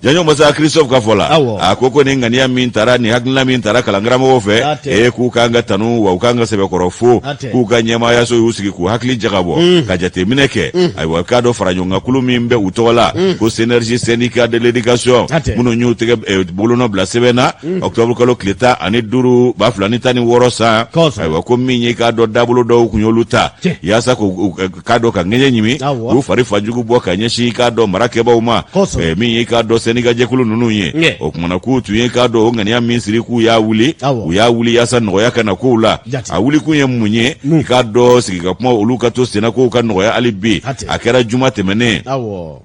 Janjo masa Christophe ka fɔ la, a ko ko nin ŋaniya min tara, nin hakilina min tara kalankaramɔgɔw fɛ, e k'u kan ka tanu, wa u kan ka sɛbɛkɔrɔ fo, k'u ka ɲɛmaayaso y'u sigi k'u hakili jagabɔ ka jateminɛ kɛ. Ayiwa, k'a dɔn faraɲɔgɔnkankulu min bɛ u tɔgɔ la ko Synergie syndicat de l'éducation, minnu y'u tɛgɛ bolonɔ bila sɛbɛn na octobre kalo tile 15 2016 san. Ayiwa, ko min ye k'a dɔn dabolo dɔw kun y'olu ta yaasa k'u k'a dɔn ka ŋɛɲɛ ɲimi, k'u fari fajugu bɔ ka ɲɛsin i k'a dɔn marakɛbaw ma, min ye k'a dɔn sɛndika jɛkulu ninnu ye. O kumana k'u tun ye k'a dɔn o ŋaniya min siri, k'u y'a wuli, u y'a wuli yaasa nɔgɔya ka na kow la. A wulikun ye mun ye? I k'a dɔn sigi ka kuma olu ka to senna, kow ka nɔgɔya hali bi. A kɛra juma tɛmɛnen.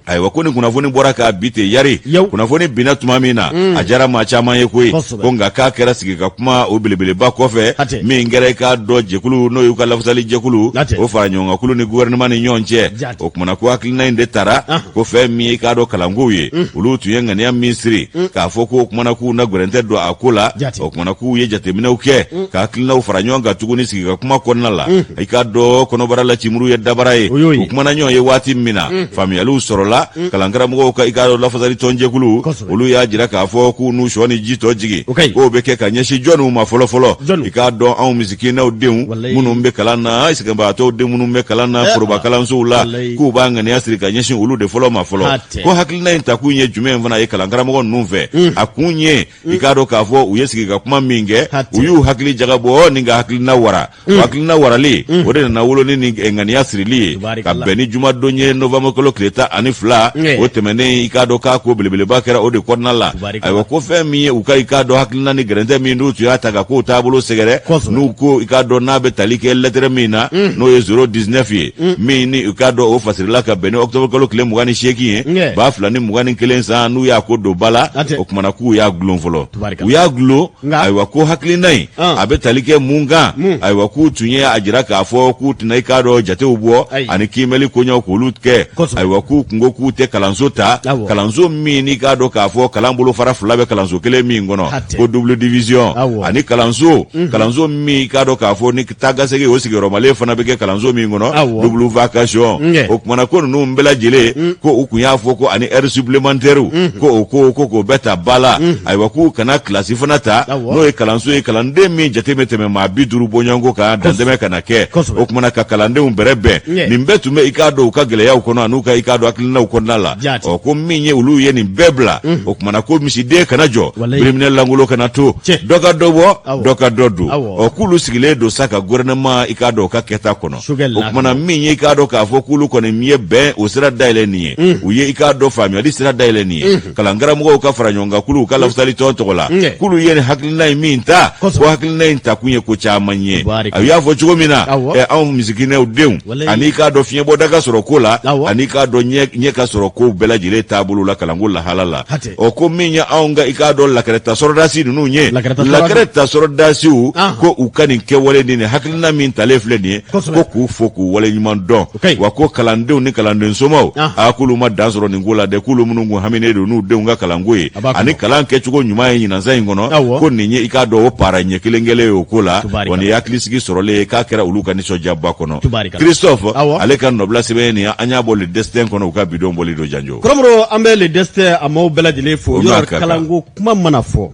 Ayiwa, ko ni kunnafoni bɔra k'a bi ten yari, kunnafoni binna tuma min na, a diyara maa caman ye koyi. Ko nka k'a kɛra sigi ka kuma o belebeleba kɔfɛ min kɛra i k'a dɔn jɛkulu, n'o y'u ka lafasali jɛkulu, o fara ɲɔgɔnkankulu ni gouvernement ni ɲɔgɔn cɛ. O kumana ko hakilina in de tara ko fɛn min ye i k'a dɔn kalankow ye, olu tun ye ŋaniya min siri k'a fɔ ko o kumana k'u na gɛrɛntɛ don a ko la. O kumana k'u ye jateminɛw kɛ ka hakilinaw fara ɲɔgɔn kan tuguni sigi ka kuma kɔnɔna la. I k'a dɔn kɔnɔbara la cimuru ye dabara ye. U kumana ɲɔgɔn ye waati min na, faamuyaliw sɔrɔla. Kalankaramɔgɔw ka i k'a dɔn lafasali tɔnjɛkulu, olu y'a jira k'a fɔ k'u n'u sɔ ni ji tɔ jigin, k'o bɛ kɛ ka ɲɛsin jɔnniw ma fɔlɔ fɔlɔ? I k'a dɔn anw misikinɛw denw minnu bɛ kalan na, sɛgɛnbagatɔw den minnu bɛ kalan na foroba kalansow la, k'u b'a ŋaniya siri ka ɲɛsin olu de fɔlɔ ma fɔlɔ. Ko hakilina in takun ye jumɛn fana ye kalankaramɔgɔ ninnu fɛ? A kun ye i k'a dɔn k'a fɔ u ye sigi ka kuma min kɛ, u y'u hakili jagabɔ ni ka hakilina wara. Hakilina warali o de nana wolo ni nin ŋaniya sirili ye ka bɛn ni jumadon ye, novembre kalo tile 12 o tɛmɛnen. I k'a dɔn k'a ko belebeleba kɛra o de kɔnɔna la. Ayiwa, ko fɛn min ye u ka i k'a dɔn hakilina ni gɛrɛntɛ min n'u tun y'a ta ka kow taabolo sɛgɛrɛ, n'u ko i k'a dɔn n'a bɛ tali kɛ lɛtɛrɛ min na, n'o ye 019 ye, min ni i k'a dɔn o fasirila ka bɛn ni octobre kalo tile 28 ye 2021 san, n'u y'a ko don ba la. O kumana k'u y'a gulon fɔlɔ, u y'a gulon. Ayiwa, ko hakilina in a bɛ tali kɛ mun kan? Ayiwa, k'u tun ye a jira k'a fɔ k'u tɛna i k'a dɔn jatew bɔ ani kiimɛli koɲɛw k'olu kɛ. Ayiwa, k'u kun ko k'u tɛ kalanso ta, kalanso min n'i k'a dɔn k'a fɔ kalan bolofara fila bɛ kalanso kelen min kɔnɔ, ko double division, ani kalanso kalanso min i k'a dɔn k'a fɔ ni taa ka segin o sigiyɔrɔmalen fana bɛ kɛ kalanso min kɔnɔ, double vacation. O kumana ko ninnu bɛɛ lajɛlen, ko u kun y'a fɔ ko ani heure supplémentaire, ko o ko ko k'o bɛɛ ta ba la. Ayiwa, k'u kana kilasi fana ta, n'o ye kalanso ye kalanden min jate bɛ tɛmɛ maa 50 bɔɲɔgɔnko kan, dantɛmɛ kana kɛ. O kumana ka kalandenw bɛrɛ bɛn, nin bɛɛ tun bɛ i k'a dɔn u ka gɛlɛyaw kɔnɔ an'u ka i k'a dɔn hakilinaw kɔnɔna la. Ɔ, ko min ye olu ye nin bɛɛ bila, o kumana ko misiden kana jɔ, biriminɛ lankolon kana to, dɔ ka dɔ bɔ, dɔ ka dɔ don. Ɔ, k'olu sigilen don sa ka gouvernement i k'a dɔn u ka kɛta kɔnɔ. O kumana min ye i k'a dɔn k'a fɔ k'olu kɔni ye bɛn o sira dayɛlɛ nin ye, u ye i k'a dɔn faamuyali sira dayɛlɛ nin ye kalankaramɔgɔw ka fara ɲɔgɔn kan k'olu ka lafasali tɔn tɔgɔ la, k'olu ye nin hakilina in min ta, ko hakilina in takun ye ko caman ye. A y'a fɔ cogo min na, anw misikinɛw denw ani i k'a dɔn fiɲɛbɔda ka sɔrɔ ko la, ani i k'a dɔn ɲɛ ka sɔrɔ kow bɛɛ lajɛlen taabolo la kalanko lahala la. Ɔ, ko min ye anw ka i k'a dɔn lakɛrɛta sɔrɔdasi ninnu ye, lakɛrɛta sɔrɔdasiw, ko u ka nin kɛwale ni nin hakilina min talen filɛ nin ye, ko k'u fo k'u waleɲuman dɔn. Wa ko kalandenw ni kalanden somaw, a k'olu ma dan sɔrɔ nin ko la dɛ, k'olu minnu kun haminen don n'u denw ka kalanko ye ani kalan kɛcogo ɲuman ye ɲinansan in kɔnɔ, ko nin ye i k'a dɔn o para ɲɛ kelen kelen ye o ko la. Wa nin ye hakilisigi sɔrɔlen ye k'a kɛra olu ka nisɔndiyaba kɔnɔ. Christophe ale ka nɔbila sɛbɛn nin, an y'a bɔ Le Destin kɔnɔ, u ka bidon bɔli don janjo. Kɔrɔmɔrɔ, an bɛ Le Destin a maaw bɛɛ lajɛlen fo. Yɔrɔ kalanko kuma mana fɔ,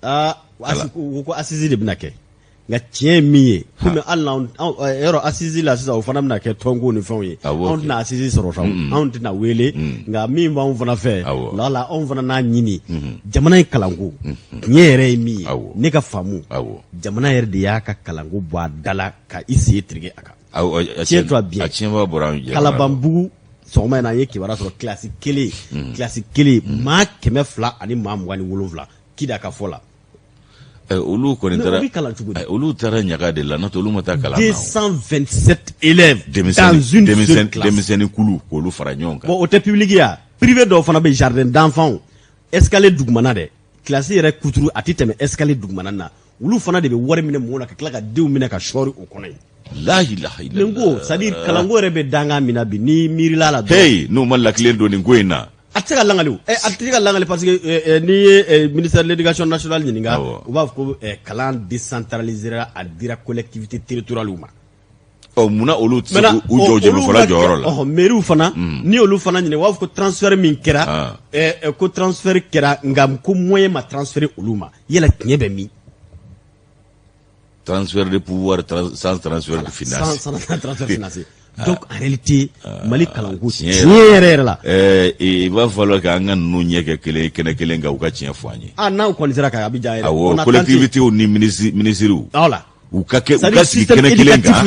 aa, ko assise de bɛna kɛ, nka tiɲɛ ye min ye, komi hali yɔrɔ assise la sisan, o fana bɛna kɛ tɔnko ni fɛnw ye, anw tɛna assise sɔrɔ sa, anw tɛna wele. Nka min b'anw fana fɛ lala, anw fana n'a ɲini jamana in kalanko tiɲɛ yɛrɛ ye min ye, ne ka faamu, jamana yɛrɛ de y'a ka kalanko bɔ a da la ka i sen tereke a kan. Tiɲɛ bien. A tiɲɛba bɔra anw jɛ. Kalabanbugu, sɔgɔma in na, an ye kibaruya sɔrɔ, kilasi kelen, kilasi kelen, maa 227 kida ka fɔ la. Olu kɔni taara, o bɛ kalan cogo di? Olu taara ɲaga de la, n'o tɛ olu ma taa kalan na. 227 élèves dans une seule classe. Denmisɛnnin kulu k'olu fara ɲɔgɔn kan. Bon, o tɛ public ya, privé dɔw fana bɛ, jardin d'enfants, escalier dugumana dɛ, kilasi yɛrɛ kuturu a tɛ tɛmɛ escalier dugumana na, olu fana de bɛ wari minɛ mɔgɔw la ka tila ka denw minɛ ka sɔɔri o kɔnɔ yen. La ilaha illallah. N ko c'est à dire kalanko yɛrɛ bɛ dankan min na bi, ni miirila la dɔrɔn. Hey, n'u ma lakilen don nin ko in na. A tɛ se ka langali o. A tɛ se ka langali parce que n'i ye ministère de l'éducation nationale ɲininka, u b'a fɔ ko kalan décentralisera, a dira collectivité territoriale ma. Ɔ, munna olu tɛ se k'u jɔ jɛmɛfɔla jɔyɔrɔ la? Ɔhɔ, mairie fana, n'i y'olu fana ɲininka, u b'a fɔ ko transfert min kɛra, ko transfert kɛra, nka ko moyen ma transférer olu ma. Yala tiɲɛ bɛ min? Transfert de pouvoir sans transfert de finance. Sans transfert financier. Donc en réalité, Mali kalanko, tiɲɛ yɛrɛ yɛrɛ la. Il va falloir que an ka ninnu ɲɛ kɛ kelen kɛnɛ kelen kan, u ka tiɲɛ fɔ an ye. Ah, n'aw kɔni sera ka, a bɛ diya yɛrɛ. Awɔ, collectivités ni ministres. Voilà. U ka kɛ, u ka sigi kɛnɛ kelen kan.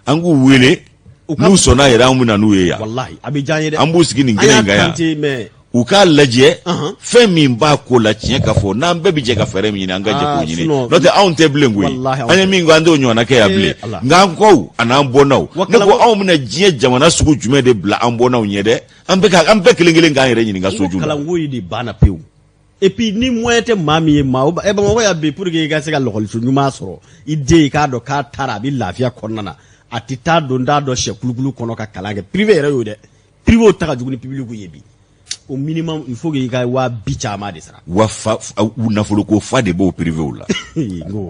An k'u wele, n'u sɔnna yɛrɛ, an bɛ na n'u ye yan. Walahi, a bɛ diya n ye dɛ. An b'u sigi nin kɛnɛ in kan yan. U k'a lajɛ fɛn min b'a ko la, tiɲɛ ka fɔ, n'an bɛɛ bɛ jɛ ka fɛɛrɛ min ɲini, an ka jɛ k'o ɲini, n'o tɛ anw tɛ bilen koyi. An ye min kɛ, an t'o ɲɔgɔnna kɛ yan bilen. Nka an kɔw a n'an bɔnnaw, ne ko anw bɛna diɲɛ jamana sugu jumɛn de bila an bɔnnaw ɲɛ dɛ? An bɛɛ ka an bɛɛ kelen kelen k'an yɛrɛ ɲininka soju la. Kalanko in de banna pewu. Et puis ni moyen tɛ maa min ye, maa ɛ Bamakɔ yan bi, pour que i ka se ka lakɔliso ɲuman sɔrɔ i den, i k'a dɔn k'a taara, a bɛ lafiya kɔnɔna na, a tɛ taa don t'a dɔn sɛ kulukulu kɔnɔ ka kalan kɛ. Privé yɛrɛ y'o dɛ, privé ta ka jugu ni public ye bi. Au minimum, il faut que i ka 20 000 caman de sara. Wa fa nafolo ko fa de b'o privéw la.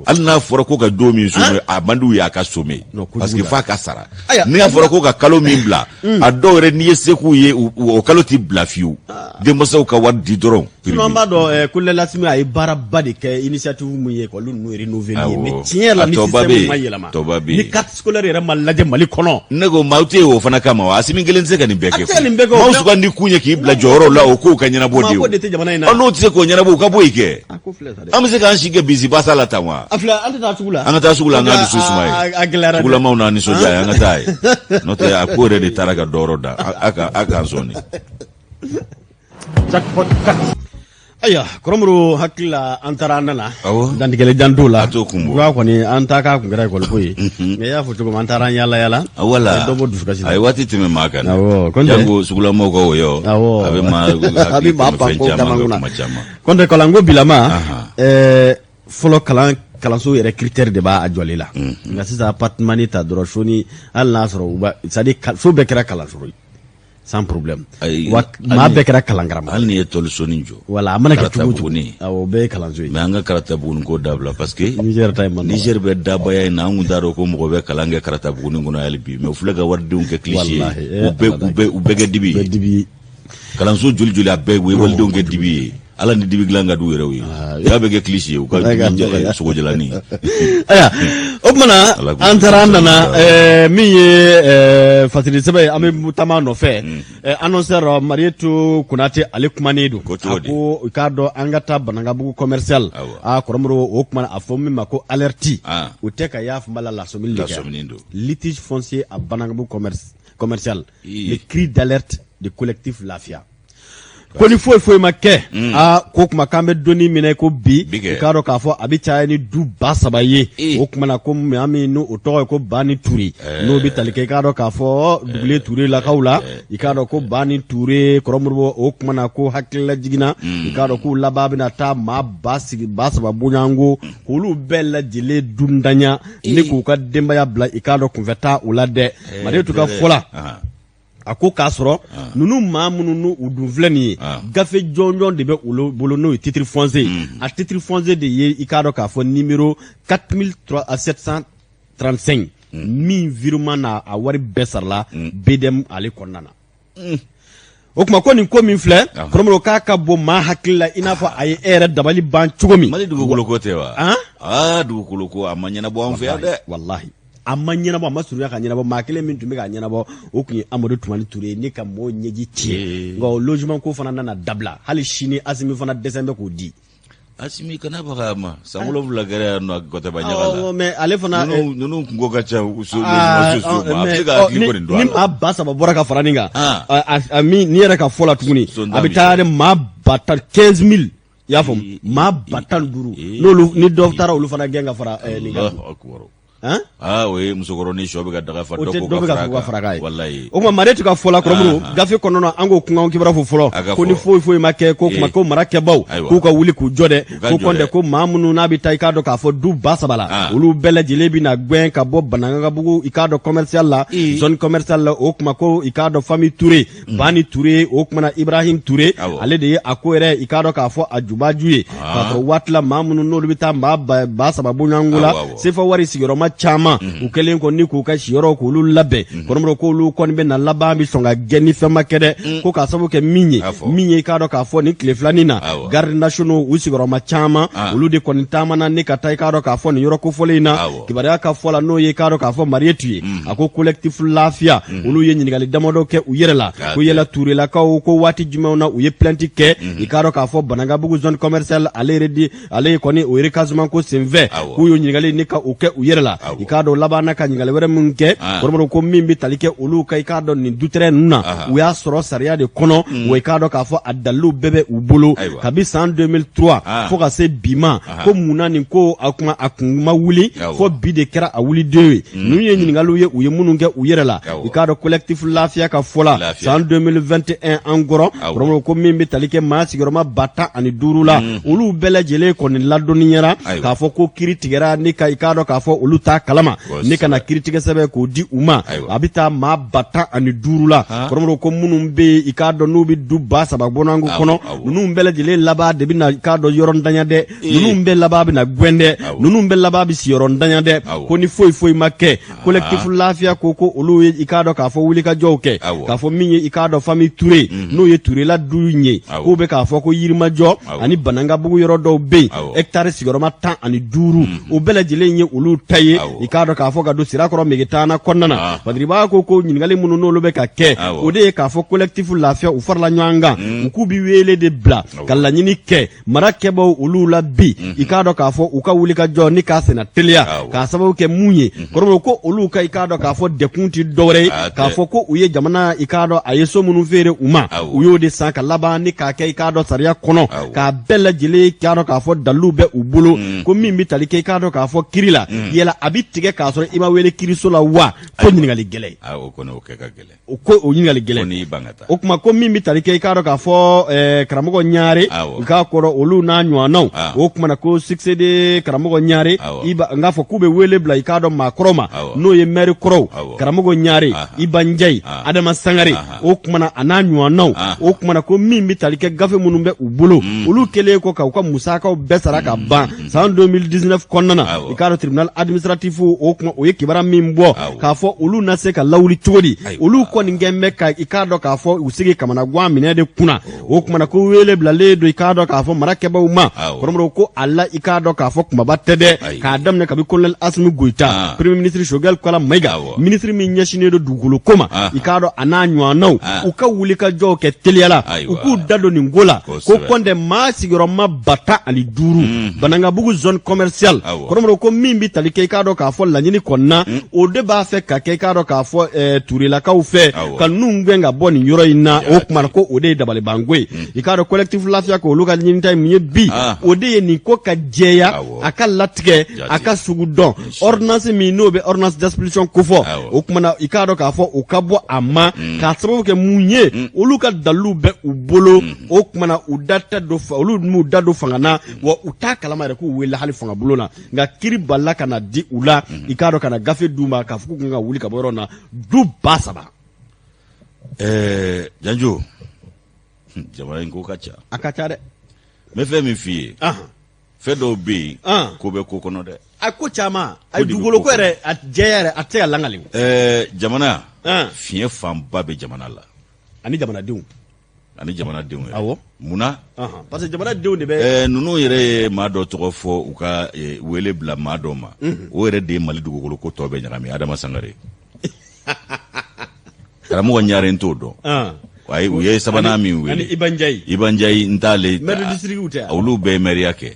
Hali n'a fɔra ko ka don min sommer, a man d'u ye a ka sommer, parce que f'a ka sara. N'i y'a fɔra ko ka kalo min bila, a dɔw yɛrɛ, n'i ye se k'u ye, o kalo tɛ bila fiyewu, denmansaw ka wari di dɔrɔn. Sinon an b'a dɔn colonel Asimi a ye baaraba de kɛ, initiative mun ye école ninnu rénover ye, mais tiɲɛ yɛrɛ la, ni système ma yɛlɛma, ni carte scolaire yɛrɛ ma lajɛ Mali kɔnɔ. Ne ko maaw tɛ yen o fana kama wa? Asimi kelen tɛ se ka nin bɛɛ kɛ. A tɛ se ka nin bɛɛ kɛ. Maaw sugandi kun ye k'i bila jɔyɔrɔ la, o kow ka ɲɛnabɔ de. O de tɛ jamana in na. N'o tɛ se k'o ɲɛnabɔ, u ka bɔ yen kɛ. An bɛ se k'an si kɛ bisi basa la tan wa? A filɛ, an tɛ taa sugu la. An ka taa sugu la, an k'an dusu suma ye. Sugulamaw n'an nisɔndiya ye, an ka taa ye. N'o tɛ, a ko yɛrɛ de taara ka dɔ da a k'an sɔnni. Ayiwa, kɔrɔmuru, hakili la an taara, an nana dantigɛli jan t'o la. A t'o kun bɔ. Kɔni an ta k'a kun kɛra ekɔli ko ye, mais i y'a fɔ cogo min, an taara an yaala yaala. Wala dɔ bɔ dusukasi la. A ye waati tɛmɛ maa kan. Awɔ, kɔntɛ jango sugulamaw ka o ye. Awɔ, a bɛ maa a bɛ maa pan ko caman kunna kuma caman. Kɔntɛ, kalanko bilama, fɔlɔ kalan kalanso yɛrɛ critère de b'a jɔli la, nka sisan appartement ta dɔrɔn, so ni hali n'a sɔrɔ u ba, c'est à dire so bɛɛ kɛra kalanso ye sans problème. Wa maa bɛɛ kɛra kalankaramɔgɔ. Hali n'i ye tɔlisonin jɔ. Wala a mana kɛ cogo o cogo, awɔ, o bɛɛ ye kalanso ye. Mais an ka Karatabugunin ko dabila, parce que Niger ta ye man nɔgɔn. Niger bɛ dabaya in na, an kun t'a dɔn ko mɔgɔ bɛ kalan kɛ Karatabugunin kɔnɔ hali bi, mais u filɛ ka waridenw kɛ kilisi ye, u bɛɛ kɛ dibi ye. Ye kalanso joli joli, a bɛɛ u ye walidenw kɛ dibi ye. Ala ni dibi dilan ka d'u yɛrɛw ye, y'a bɛ kɛ kilisi ye, u ka sogo jalani. Ayiwa, o tuma na an taara, an nana, min ye fasiri sɛbɛn ye, an bɛ taama nɔfɛ. Annonceur Marietou Konate, ale kumanen don. Ko a ko i k'a dɔn, an ka taa Banankabugu commercial. A kɔrɔmuru, o kuma a fɔ min ma ko alerte, o tɛ ka y'a fɔ la lasɔmili de kɛ. Litige foncier à Banankabugu commercial, le cri d'alerte de collectif Lafia. Ko ni foyi foyi ma kɛ, aa, ko kuma k'an bɛ donni minɛ ko bi, i k'a dɔn k'a fɔ a bɛ caya ni du 3000 ye. O kuma na, ko maa min n'o tɔgɔ ye ko Bani Ture, n'o bɛ tali kɛ, i k'a dɔn k'a fɔ Dugulen Ture lakaw la, i k'a dɔn ko Bani Ture kɔrɔmuru, o kuma na ko hakilila jiginna, i k'a dɔn k'u laban bɛna taa maa ba sigi 3000 bonyanko, k'olu bɛɛ lajɛlen dundanya ni k'u ka denbaya bila, i k'a dɔn kunfɛ taa u la dɛ. Marietou ka fɔ la, a ko k'a sɔrɔ ninnu maa minnu n'u u dun filɛ nin ye, gafe jɔnjɔn de bɛ olu bolo, n'o ye titre foncier. A titre foncier de ye, i k'a dɔn k'a fɔ numéro 4735, min virement n'a a wari bɛɛ sarala BDM ale kɔnɔna na. O tuma ko nin ko min filɛ, kɔrɔmɔrɔ, k'a ka bɔ maa hakili la, i n'a fɔ a ye e yɛrɛ dabali ban cogo min. Mali dugukolo ko tɛ wa? Aa, dugukolo ko a ma ɲɛnabɔ an fɛ yan dɛ. Walahi, a ma ɲɛnabɔ, a ma surunya ka ɲɛnabɔ. Maa kelen min tun bɛ ka ɲɛnabɔ, o tun ye Amadu Tumani Ture ye, ne ka mɔgɔw ɲɛji tiɲɛ. Nka o logement ko fana nana dabila. Hali sini Asimi fana dɛsɛ bɛ k'o di. Asimi kana baga a ma, san 7 kɛra yan nɔ Gɔtɛba ɲaga la. Mais ale fana ninnu kunko ka ca so, logement sociaux ma, a bɛ se ka hakili kɔni don a ni la. Maa 3000 bɔra ka fara nin kan, a min ni yɛrɛ ka fɔ la tuguni, a bɛ taa ni maa ba 10, 15 000, i y'a faamu, maa 15 000, n'olu ni dɔ taara, olu fana gɛn ka fara nin kan. Aa, o ye musokɔrɔnin sɔ bɛ ka daga fa, dɔ ko ka fara ye. Walayi, o tuma Marietu ka fɔ la, Kɔrɔmuru, gafe kɔnɔna na, an k'o kunkan kibaruya fɔ fɔlɔ, ko ni foyi foyi ma kɛ, ko kuma ko mara kɛbaw k'u ka wuli k'u jɔ dɛ, ko kɔntɛ ko maa minnu n'a bɛ taa, i k'a dɔn k'a fɔ du 3000 la, olu bɛɛ lajɛlen bɛna gɛn ka bɔ Banankabugu, i k'a dɔn commercial la, zone commerciale la. O tuma ko i k'a dɔn famille Touré, Bani Touré, o tuma na Ibrahim Touré, ale de ye a ko yɛrɛ, i k'a dɔn k'a fɔ a jubaju ye, k'a sɔrɔ waati la maa minnu n'olu bɛ taa maa 3000 bɔɲɔgɔnko la, sefa wari sigiyɔrɔma caman, u kɛlen kɔni k'u ka siyɔrɔ k'olu labɛn. Kɔrɔmɔrɔ, k'olu kɔni bɛ na laban bɛ sɔn ka gɛn ni fɛn ma kɛ dɛ, ko k'a sababu kɛ min ye, min ye, i k'a dɔn k'a fɔ nin tile filanin na, garde nationaux u sigiyɔrɔma caman, olu de kɔni taamana ni ka taa, i k'a dɔn k'a fɔ nin yɔrɔ kofɔlen in na. Kibaruya ka fɔ la, n'o ye, i k'a dɔn k'a fɔ Marietu ye, a ko collectif lafiya, olu ye ɲininkali damadɔ kɛ u yɛrɛ la, ko yala Turelakaw ko waati jumɛnw na u ye plainte kɛ, i k'a dɔn k'a fɔ Banankabugu zone commerciale, ale yɛrɛ di ale kɔni o recasement ko senfɛ, k'u ye ɲininkali ni ka o kɛ u yɛrɛ la. I k'a dɔn laban ka ɲininkali wɛrɛ min kɛ, Kɔrɔmɔrɔ, ko min bɛ tali kɛ olu ka, i k'a dɔn nin du terrain ninnu na, u y'a sɔrɔ sariya de kɔnɔ wa, i k'a dɔn k'a fɔ a dalilu bɛɛ bɛ u bolo kabi san 2003 fo ka se bi ma, ko mun na nin ko a kuma a kun ma wuli fo bi de kɛra a wuliden ye? Ninnu ye ɲininkaliw ye u ye minnu kɛ u yɛrɛ la. I k'a dɔn collectif lafiya ka fɔ la, san 2021 an kɔrɔ, Kɔrɔmɔrɔ, ko min bɛ tali kɛ maa sigiyɔrɔma 15 000 la, olu bɛɛ lajɛlen kɔni ladɔnniyara k'a fɔ ko kiri tigɛra ni ka, i k'a dɔn k'a fɔ olu t'a kalama ni ka na kiritigɛ sɛbɛn k'o di u ma. A bɛ taa maa 15 000 la. Kɔrɔmɔrɔ, ko minnu bɛ yen, i k'a dɔn n'u bɛ du 3000 bɔɲɔgɔnko kɔnɔ, ninnu bɛɛ lajɛlen laban de bɛ na, i k'a dɔn yɔrɔ ntanya dɛ, ninnu bɛɛ laban bɛ na gɛn dɛ, ninnu bɛɛ laban bɛ siyɔrɔ ntanya dɛ, ko ni foyi foyi ma kɛ. Collectif lafiya ko olu ye, i k'a dɔn k'a fɔ wulikajɔw kɛ, k'a fɔ min ye, i k'a dɔn famille Touré, n'o ye Turela du in ye, k'u bɛ k'a fɔ ko Yirimajɔ ani Banankabugu yɔrɔ dɔw bɛ yen, hectare sigiyɔrɔma 15, o bɛɛ lajɛlen ye olu ta ye, i k'a dɔn k'a fɔ ka don Sirakɔrɔ Megetana kɔnɔna na. Badiriba ko ɲininkali minnu n'olu bɛ ka kɛ, o de ye k'a fɔ collectif lafiya u farala ɲɔgɔn kan, u k'u bɛ wele de bila ka laɲini kɛ mara kɛbaw olu la bi, i k'a dɔn k'a fɔ u ka wuli ka jɔ ni k'a senna teliya, k'a sababu kɛ mun ye? Kɔrɔmɔrɔ, ko olu ka, i k'a dɔn k'a fɔ dɛkun tɛ dɔwɛrɛ ye k'a fɔ ko u ye jamana, i k'a dɔn a ye so minnu feere u ma, u y'o de san ka laban ni k'a kɛ, i k'a dɔn sariya kɔnɔ, k'a bɛɛ lajɛlen, i k'a dɔn k'a fɔ dalilu bɛ u bolo, ko min bɛ tali kɛ, i k'a dɔn k'a fɔ kiri la, yala a bɛ tigɛ k'a sɔrɔ i ma wele kiriso la wa? Ko ɲininkali gɛlɛn. O ko o ɲininkali gɛlɛn. N'i ban ka taa. O tuma ko min bɛ tali kɛ, i k'a dɔn k'a fɔ karamɔgɔ ɲare, i k'a kɔrɔ olu n'a ɲɔgɔnnaw, o tuma na ko succédé karamɔgɔ ɲare, n k'a fɔ k'u bɛ wele bila, i k'a dɔn maakɔrɔ ma, n'o ye mɛri kɔrɔw, karamɔgɔ ɲare, Iba Njayi, Adama Sangare, o tuma na a n'a ɲɔgɔnnaw. O tuma na ko min bɛ tali kɛ gafe minnu bɛ u bolo, olu kɛlen kɔ ka u ka musakaw bɛɛ sara ka ban san 2019 kɔnɔna na, i k'a dɔn tribunal administratif, o kuma o ye kibaruya min bɔ k'a fɔ olu na se ka lawuli cogo di, olu kɔni kɛn bɛ ka, i k'a dɔn k'a fɔ u sigi kamanagan minɛ de kunna. O kuma na ko wele bilalen don, i k'a dɔn k'a fɔ mara kɛbaaw ma. Kɔrɔmɔrɔ, ko a la, i k'a dɔn k'a fɔ kumaba tɛ dɛ, k'a daminɛ kabi colonel Asimi Goyita, premier ministre Choguel Kokala Mayiga, ministre min ɲɛsinnen don dugukolo ko ma, i k'a dɔn a n'a ɲɔgɔnnaw, u ka wuli ka jɔw kɛ teliya la, u k'u da don nin ko la, ko kɔntɛ maa sigiyɔrɔma 15 000, Banankabugu zone commerciale. Kɔrɔmɔrɔ, ko min bɛ tali kɛ, i k'a dɔn k'a fɔ laɲini kɔnɔna, o de b'a fɛ ka kɛ, i k'a dɔn k'a fɔ Turelakaw fɛ ka ninnu gɛn ka bɔ nin yɔrɔ in na. O kuma ko o de ye dabalibanko ye. I k'a dɔn collectif lafiya ko olu ka ɲinita ye mun ye bi? O de ye nin ko ka jɛya, a ka latigɛ, a ka sugu dɔn, ordonnance min n'o bɛ ordonnance d'expulsion kofɔ, o kuma na i k'a dɔn k'a fɔ u ka bɔ a ma, k'a sababu kɛ mun ye? Olu ka dalilu bɛ u bolo. O kuma na u da tɛ don, olu m'u da don fanga na wa, u t'a kalama yɛrɛ k'u wele hali fanga bulon na, nka kiri balila ka na di u la, i k'a dɔn ka na gafe d'u ma k'a fɔ k'u kan ka wuli ka bɔ yɔrɔ na, du 3000. Janjo, jamana in ko ka ca. A ka ca dɛ. N bɛ fɛn min f'i ye, fɛn dɔw bɛ yen, ko bɛ ko kɔnɔ dɛ. A ko caman, a ye dugukolo ko yɛrɛ, a jɛya yɛrɛ, a tɛ se ka lakali. Jamana fiɲɛ fanba bɛ jamana la. Ani jamanadenw. Ani jamanadenw yɛrɛ. Awɔ. Munna? Parce que jamanadenw de bɛ. Ninnu yɛrɛ ye maa dɔ tɔgɔ fɔ, u ka wele bila maa dɔ ma, o yɛrɛ de ye Mali dugukolo ko tɔ bɛɛ ɲagami, Adama Sangare. Karamɔgɔ Ɲare, n t'o dɔn. Ayi, u ye sabanan min wele. Ani Iba Njayi. Iba Njayi, n t'ale. Maire de district tɛ. Olu bɛɛ ye maire kɛ.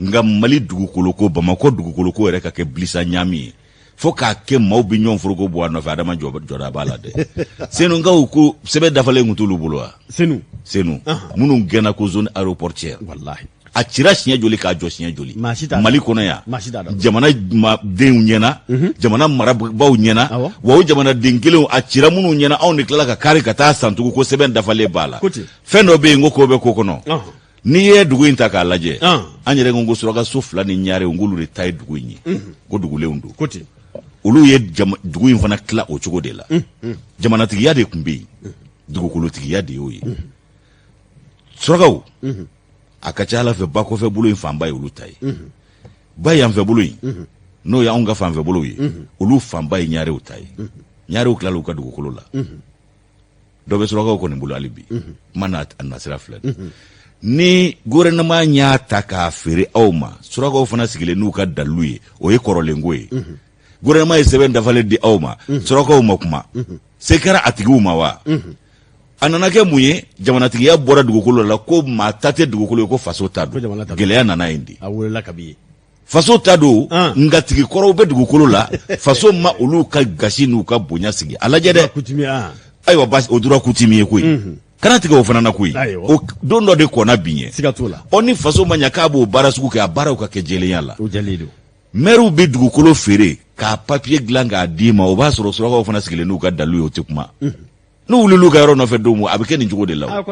Nka Mali dugukolo ko, Bamakɔ dugukolo ko yɛrɛ ka kɛ bilisa ɲaami ye fo k'a kɛ maaw bɛ ɲɔgɔn foroko bɔ a nɔfɛ, Adama jɔda b'a la dɛ. Senukaw ko sɛbɛn dafalen tun t'olu bolo wa? Senu. Senu minnu gɛnna ko zone aéroportière. Walahi. A cira siɲɛ joli k'a jɔ siɲɛ joli Mali kɔnɔ yan, jamana denw ɲɛna, jamana marabaaw ɲɛna. Wa o jamanaden kelenw, a cira minnu ɲɛna, anw de tilala ka kari ka taa san tugun ko sɛbɛn dafalen b'a la. Fɛn dɔ bɛ yen ko ko bɛ ko kɔnɔ. N'i ye dugu in ta k'a lajɛ, an yɛrɛ ko surakaso fila ni ɲarew, k'olu de ta ye dugu in ye, ko dugulenw don. Olu ye dugu in fana tila o cogo de la. Jamanatigiya de tun bɛ yen, dugukolotigiya de y'o ye. Surakaw, a ka ca ala fɛ, ba kɔfɛ bolo in fanba ye olu ta ye. Ba yanfɛ bolo in, n'o ye anw ka fanfɛ bolo ye, olu fanba ye ɲarew ta ye. Ɲarew tilala u ka dugukolo la, dɔ bɛ surakaw kɔni bolo hali bi. Kuma n'a nasira filɛ. Ni gouvernement y'a ta k'a feere aw ma, surakaw fana sigilen n'u ka dalilu ye, o ye kɔrɔlenko ye. Gouvernement ye sɛbɛn dafalen di aw ma, surakaw ma kuma. Se kɛra a tigiw ma wa? A nana kɛ mun ye? Jamanatigiya bɔra dugukolo la, ko maa ta tɛ dugukolo ye, ko faso ta don. Gɛlɛya nana yen de. Faso ta don, nka tigi kɔrɔw bɛ dugukolo la, faso ma olu ka gasi n'u ka bonya sigi. A lajɛ dɛ. Ayiwa, basi o droit coutumier koyi, kana tigɛ o fana na koyi. O don dɔ de kɔnna bi ɲɛ. Ɔ, ni faso ma ɲɛ k'a b'o baara sugu kɛ, a baaraw ka kɛ jɛlenya la. Mɛriw bɛ dugukolo feere k'a papiye dilan k'a d'i ma, o b'a sɔrɔ surakaw fana sigilen n'u ka dalilu ye, o tɛ kuma. N'u wulil'u ka yɔrɔ nɔfɛ don min, a bɛ kɛ nin cogo de la.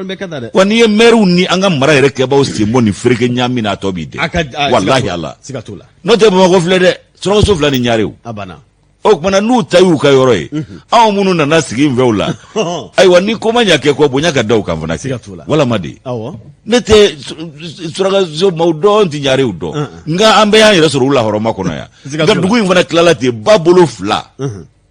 Wa n'i ye mɛriw ni an ka mara yɛrɛ kɛbaaw sen bɔ nin fereke ɲaami na, a tɔ b'i dɛ, walahi ala. N'o tɛ, Bamakɔ filɛ dɛ, surakaso fila ni ɲarew. O kumana n'u ta y'u ka yɔrɔ ye, anw minnu nana sigi n fɛ o la, ayiwa, ni ko ma ɲɛ kɛ kɔ, bonya ka da u kan fana kɛ walama de. Ne tɛ surakaso maaw dɔn, n tɛ ɲarew dɔn, nka an bɛɛ y'an yɛrɛ sɔrɔ u lahɔrɔma kɔnɔ yan. Nka dugu in fana tilala ten, ba bolo fila.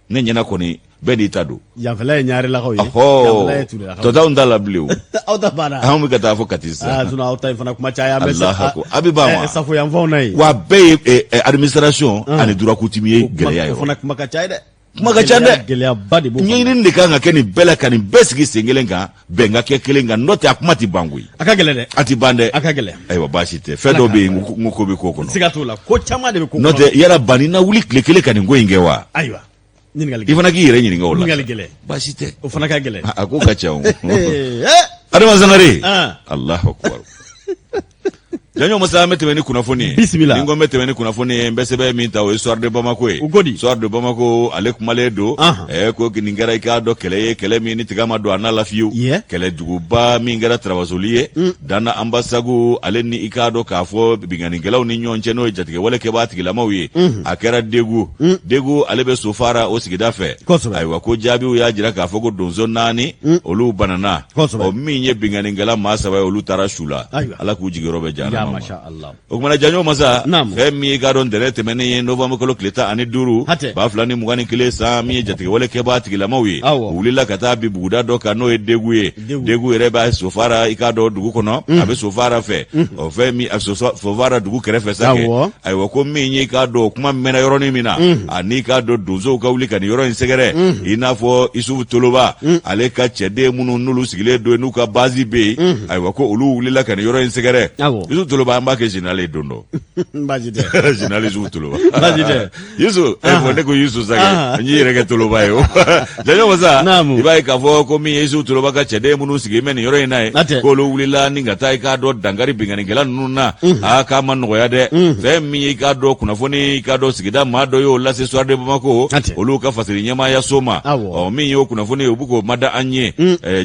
Ne ɲɛna kɔni, bɛɛ n'i ta don. Yanfɛla ye ɲarelakaw ye, yanfɛla ye turelakaw. Tɔ t'anw ta la bilen o. Aw ta banna. Anw bɛ ka taa fɔ Kati sisan. Aa, sinon aw ta in fana kuma caya bɛ. Alahu akbar, a bɛ ban wa? Safo yanfanw na yen. Wa bɛɛ ye administration ani droit coutumier gɛlɛya yɔrɔ. O fana kuma ka ca dɛ. Kuma ka ca dɛ. Gɛlɛyaba de b'o. Ɲɛɲinini de kan ka kɛ nin bɛɛ la, ka nin bɛɛ sigi sen kelen kan, bɛn ka kɛ kelen kan. N'o tɛ, a kuma tɛ ban koyi. A ka gɛlɛn dɛ. A tɛ ban dɛ. A ka gɛlɛn. Ayiwa, baasi tɛ. Fɛn dɔw bɛ yen n ko bɛ ko kɔnɔ. Siga t'o la, ko caman de bɛ ko kɔnɔ. N'o tɛ, yala banni na wuli tile kelen ka nin ko in kɛ wa? Ayiwa. I fana k'i yɛrɛ ɲininka o la. Ɲininkali gɛlɛn. Baasi tɛ. O fana ka gɛlɛn. A ko ka ca o. Adama Sangare. Alahu akubar. Janjo Masa, an bɛ tɛmɛ ni kunnafoni ye. Bisimila. Ni n ko n bɛ tɛmɛ ni kunnafoni ye, n bɛ sɛbɛn min ta, o ye Soir de Bamako ye. U ko di? Soir de Bamako, ale kumalen don. Ko nin kɛra, i k'a dɔn, kɛlɛ ye, kɛlɛ min ni tiga ma don a na la fiyewu. Kɛlɛ juguba min kɛra Tarabasoli ye. Dana Ambasagu ale ni i k'a dɔn k'a fɔ binkannikɛlaw ni ɲɔgɔn cɛ, n'o ye jatigɛwale kɛbaa tigilamaw ye. A kɛra Degu. Degu ale bɛ Sofara o sigida fɛ. Ayiwa, ko jaabiw y'a jira k'a fɔ ko donso naani, olu banana. Ɔ, min ye binkannikɛla maa saba ye, olu taara su la. Ala k'u jigiyɔrɔ bɛn jahanama ma. O kumana, Janjo Masa, fɛn min ye, k'a dɔn, ntɛnɛn tɛmɛnen ye, novembre kalo tile 15, 2021 san, min ye jatigɛwale kɛbaa tigilamaw ye, u wulila ka taa bi buguda dɔ kan, n'o ye Degu ye. Degu yɛrɛ bɛ Sofara, i k'a dɔn, dugu kɔnɔ, a bɛ Sofara fɛ. O fɛn min Sofara dugu kɛrɛfɛ sa kɛ. Ayiwa, ko min ye, i k'a dɔn, o kuma mɛnna yɔrɔnin min na, ani i k'a dɔn, donsow ka wuli ka nin yɔrɔ in sɛgɛrɛ, i n'a fɔ Isufu Toloba ale ka cɛden minnu n'olu sigilen don n'u ka base bɛ yen. Ayiwa, ko olu wulila ka nin yɔrɔ in sɛgɛrɛ. Isufu Toloba, an b'a kɛ général ye don dɔ. Baasi tɛ. Général Isufu Toloba. Baasi tɛ. Yusu, ɛ ne ko Yusu sa kɛ, n y'i yɛrɛ kɛ Toloba ye o. Janjo Masa, i b'a ye k'a fɔ ko min ye Isufu Toloba ka cɛden minnu sigi bɛ nin yɔrɔ in na ye, k'olu wulila ni ka taa, i k'a dɔn, dankari binkannikɛla ninnu na. Aa, k'a ma nɔgɔya dɛ. Fɛn min ye, i k'a dɔn, kunnafoni, i k'a dɔn, sigida maa dɔ y'o lase Soir de Bamako olu ka fasiri ɲɛmaayaso ma. Ɔ, min y'o kunnafoni ye, u bɛ k'o mada an ye.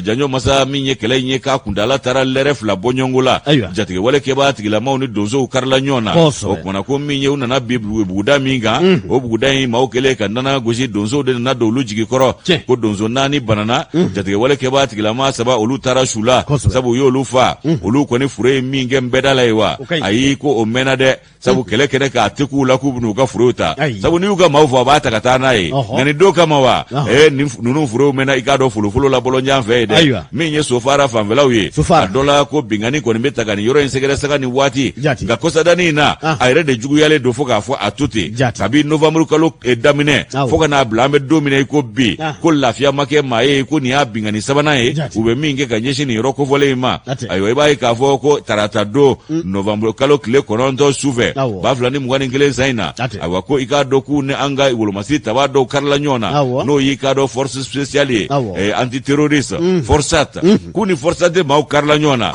Janjo Masa, min ye kɛlɛ in ye, k'a kuntaala taara lɛrɛ 2 bɔɲɔgɔnko la, jatigɛwale kɛbaa tigilamaw ni donsow karila ɲɔgɔn na. O kumana, ko min ye, u nana bi buguda min kan, o buguda in maaw kɛlen ka nana gosi, donsow de nana don olu jigi kɔrɔ. Ko donso naani banana, jatigɛwale kɛbaa tigilama saba, olu taara su la, sabu u y'olu fa. Olu kɔni fure ye min kɛ nbɛda la ye wa, ayi, ko o mɛnna dɛ, sabu kɛlɛ kɛnɛ k'a tɛ k'u la k'u bɛn'u ka forow ta, sabu n'i y'u ka maaw faa, a b'a ta ka taa n'a ye. Nka nin don kama wa, ninnu forow mɛnna, i k'a dɔn, folofolo la bɔlɔnjan fɛ yen dɛ. Min ye Sofara fanfɛlaw ye, a dɔ la ko binkanni kɔni bɛ ta ka nin yɔrɔ in sɛgɛrɛ sanga ni waati. Nka kɔsadani in na, a yɛrɛ de juguyalen don fo k'a fɔ a to ten. Kabi novembre kalo daminɛ fo ka n'a bila an bɛ don min na i ko bi, ko lafiya ma kɛ maa ye, ko nin y'a binkanni sabanan ye u bɛ min kɛ ka ɲɛsin nin yɔrɔ kofɔlen in ma. Ayiwa, i b'a ye k'a fɔ ko tarata don, novembre kalo tile 9 su fɛ, 2021 san in na, ayiwa, ko i k'a dɔn k'u ni an ka wolomasiri tabaa dɔw karila ɲɔgɔn na, n'o y'i k'a dɔn force spéciale ye, antiterroriste, FORSAT, k'u ni FORSAT maaw karila ɲɔgɔn na.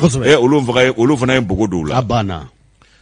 Olu fana ye npogo don u la. la A banna.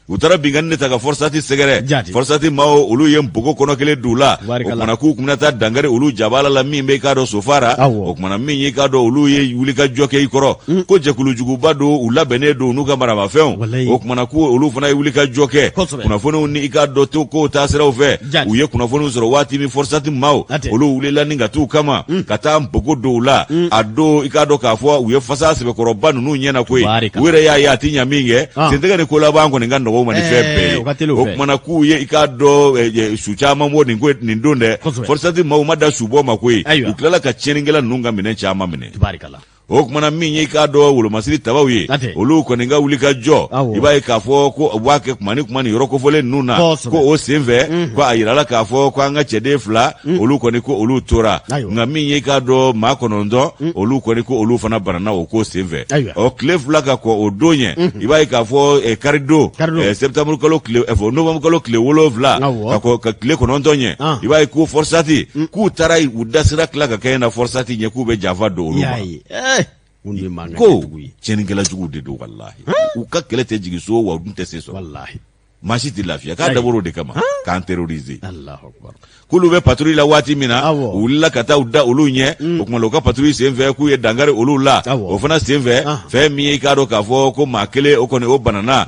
U taara binkanni de ta ka fɔrisati sɛgɛrɛ. Jaati. Fɔrisati maaw, olu ye npogo kɔnɔ kelen d'u la. O Tubaarikala. kumana k'u tun bɛna taa dankari olu jabala la min bɛ i k'a dɔn Sofara. Awɔ. O kumana min y'i k'a dɔn olu ye wulikajɔ kɛ i kɔrɔ ko jɛkulujuguba don, u labɛnnen don n'u ka maramafɛnw. Walayi. O kumana ko olu fana ye wulikajɔ kɛ. Kunnafoniw ni i k'a dɔn to kow taasiraw fɛ. Jaati. U ye kunnafoniw sɔrɔ waati min, fɔrisati maaw Atɛ. olu wulila ni ka t'u kama ka taa npogo don u la. A don, i k'a dɔn k'a fɔ u ye fasa sɛbɛkɔrɔba ninnu ɲɛna koyi. Tubaarikala. U yɛrɛ y'a ye a ti ɲa min kɛ. Sentɛgɛ ni ko laban kɔni ka nɔgɔw ma ni fɛn bɛɛ ye. O ka teli o O fɛ. kumana k'u ye i k'a dɔn su caman bɔ nin ko nin don dɛ. Fɔrisati maaw ma dan subɔ ma koyi. U tilala ka tiɲɛnikɛla ninnu ka minɛn caman minɛ. Tubaarikala. O kumana min ye i k'a dɔn wolomasiri tabaw ye, Atɛ. olu kɔni ka wuli ka jɔ, i b'a ye k'a fɔ ko u b'a kɛ kuma ni kuma nin yɔrɔ kofɔlen ninnu na. Ko o senfɛ, ko a yirala k'a fɔ ko an ka cɛden fila, olu kɔni ko olu tora. Nka min ye i k'a dɔn maa 9, olu kɔni ko olu fana banana o ko senfɛ. Ɔ, tile 2 ka kɔn o don ɲɛ, i b'a ye k'a fɔ karidon, septembre kalo tile fɔ novembre kalo tile 7, ka kɔn ka tile 9 ɲɛ, i b'a ye ko fɔrisati k'u taara u dasira tila ka kɛ na fɔrisati ɲɛ k'u bɛ janfa don olu ma. Ko tiɲɛnikɛla juguw de don, walahi. U ka kɛlɛ tɛ jigin so wa u dun tɛ se sɔrɔ. Walahi. Maa si tɛ lafiya k'a dabɔr'o de kama k'an terroriser. K'olu bɛ patrouille la waati min na, u wulila ka taa u da olu ɲɛ. O tuma u ka patrouille senfɛ, k'u ye dankari olu la. O fana senfɛ, fɛn min ye i k'a dɔn k'a fɔ ko maa kelen, o kɔni o banana,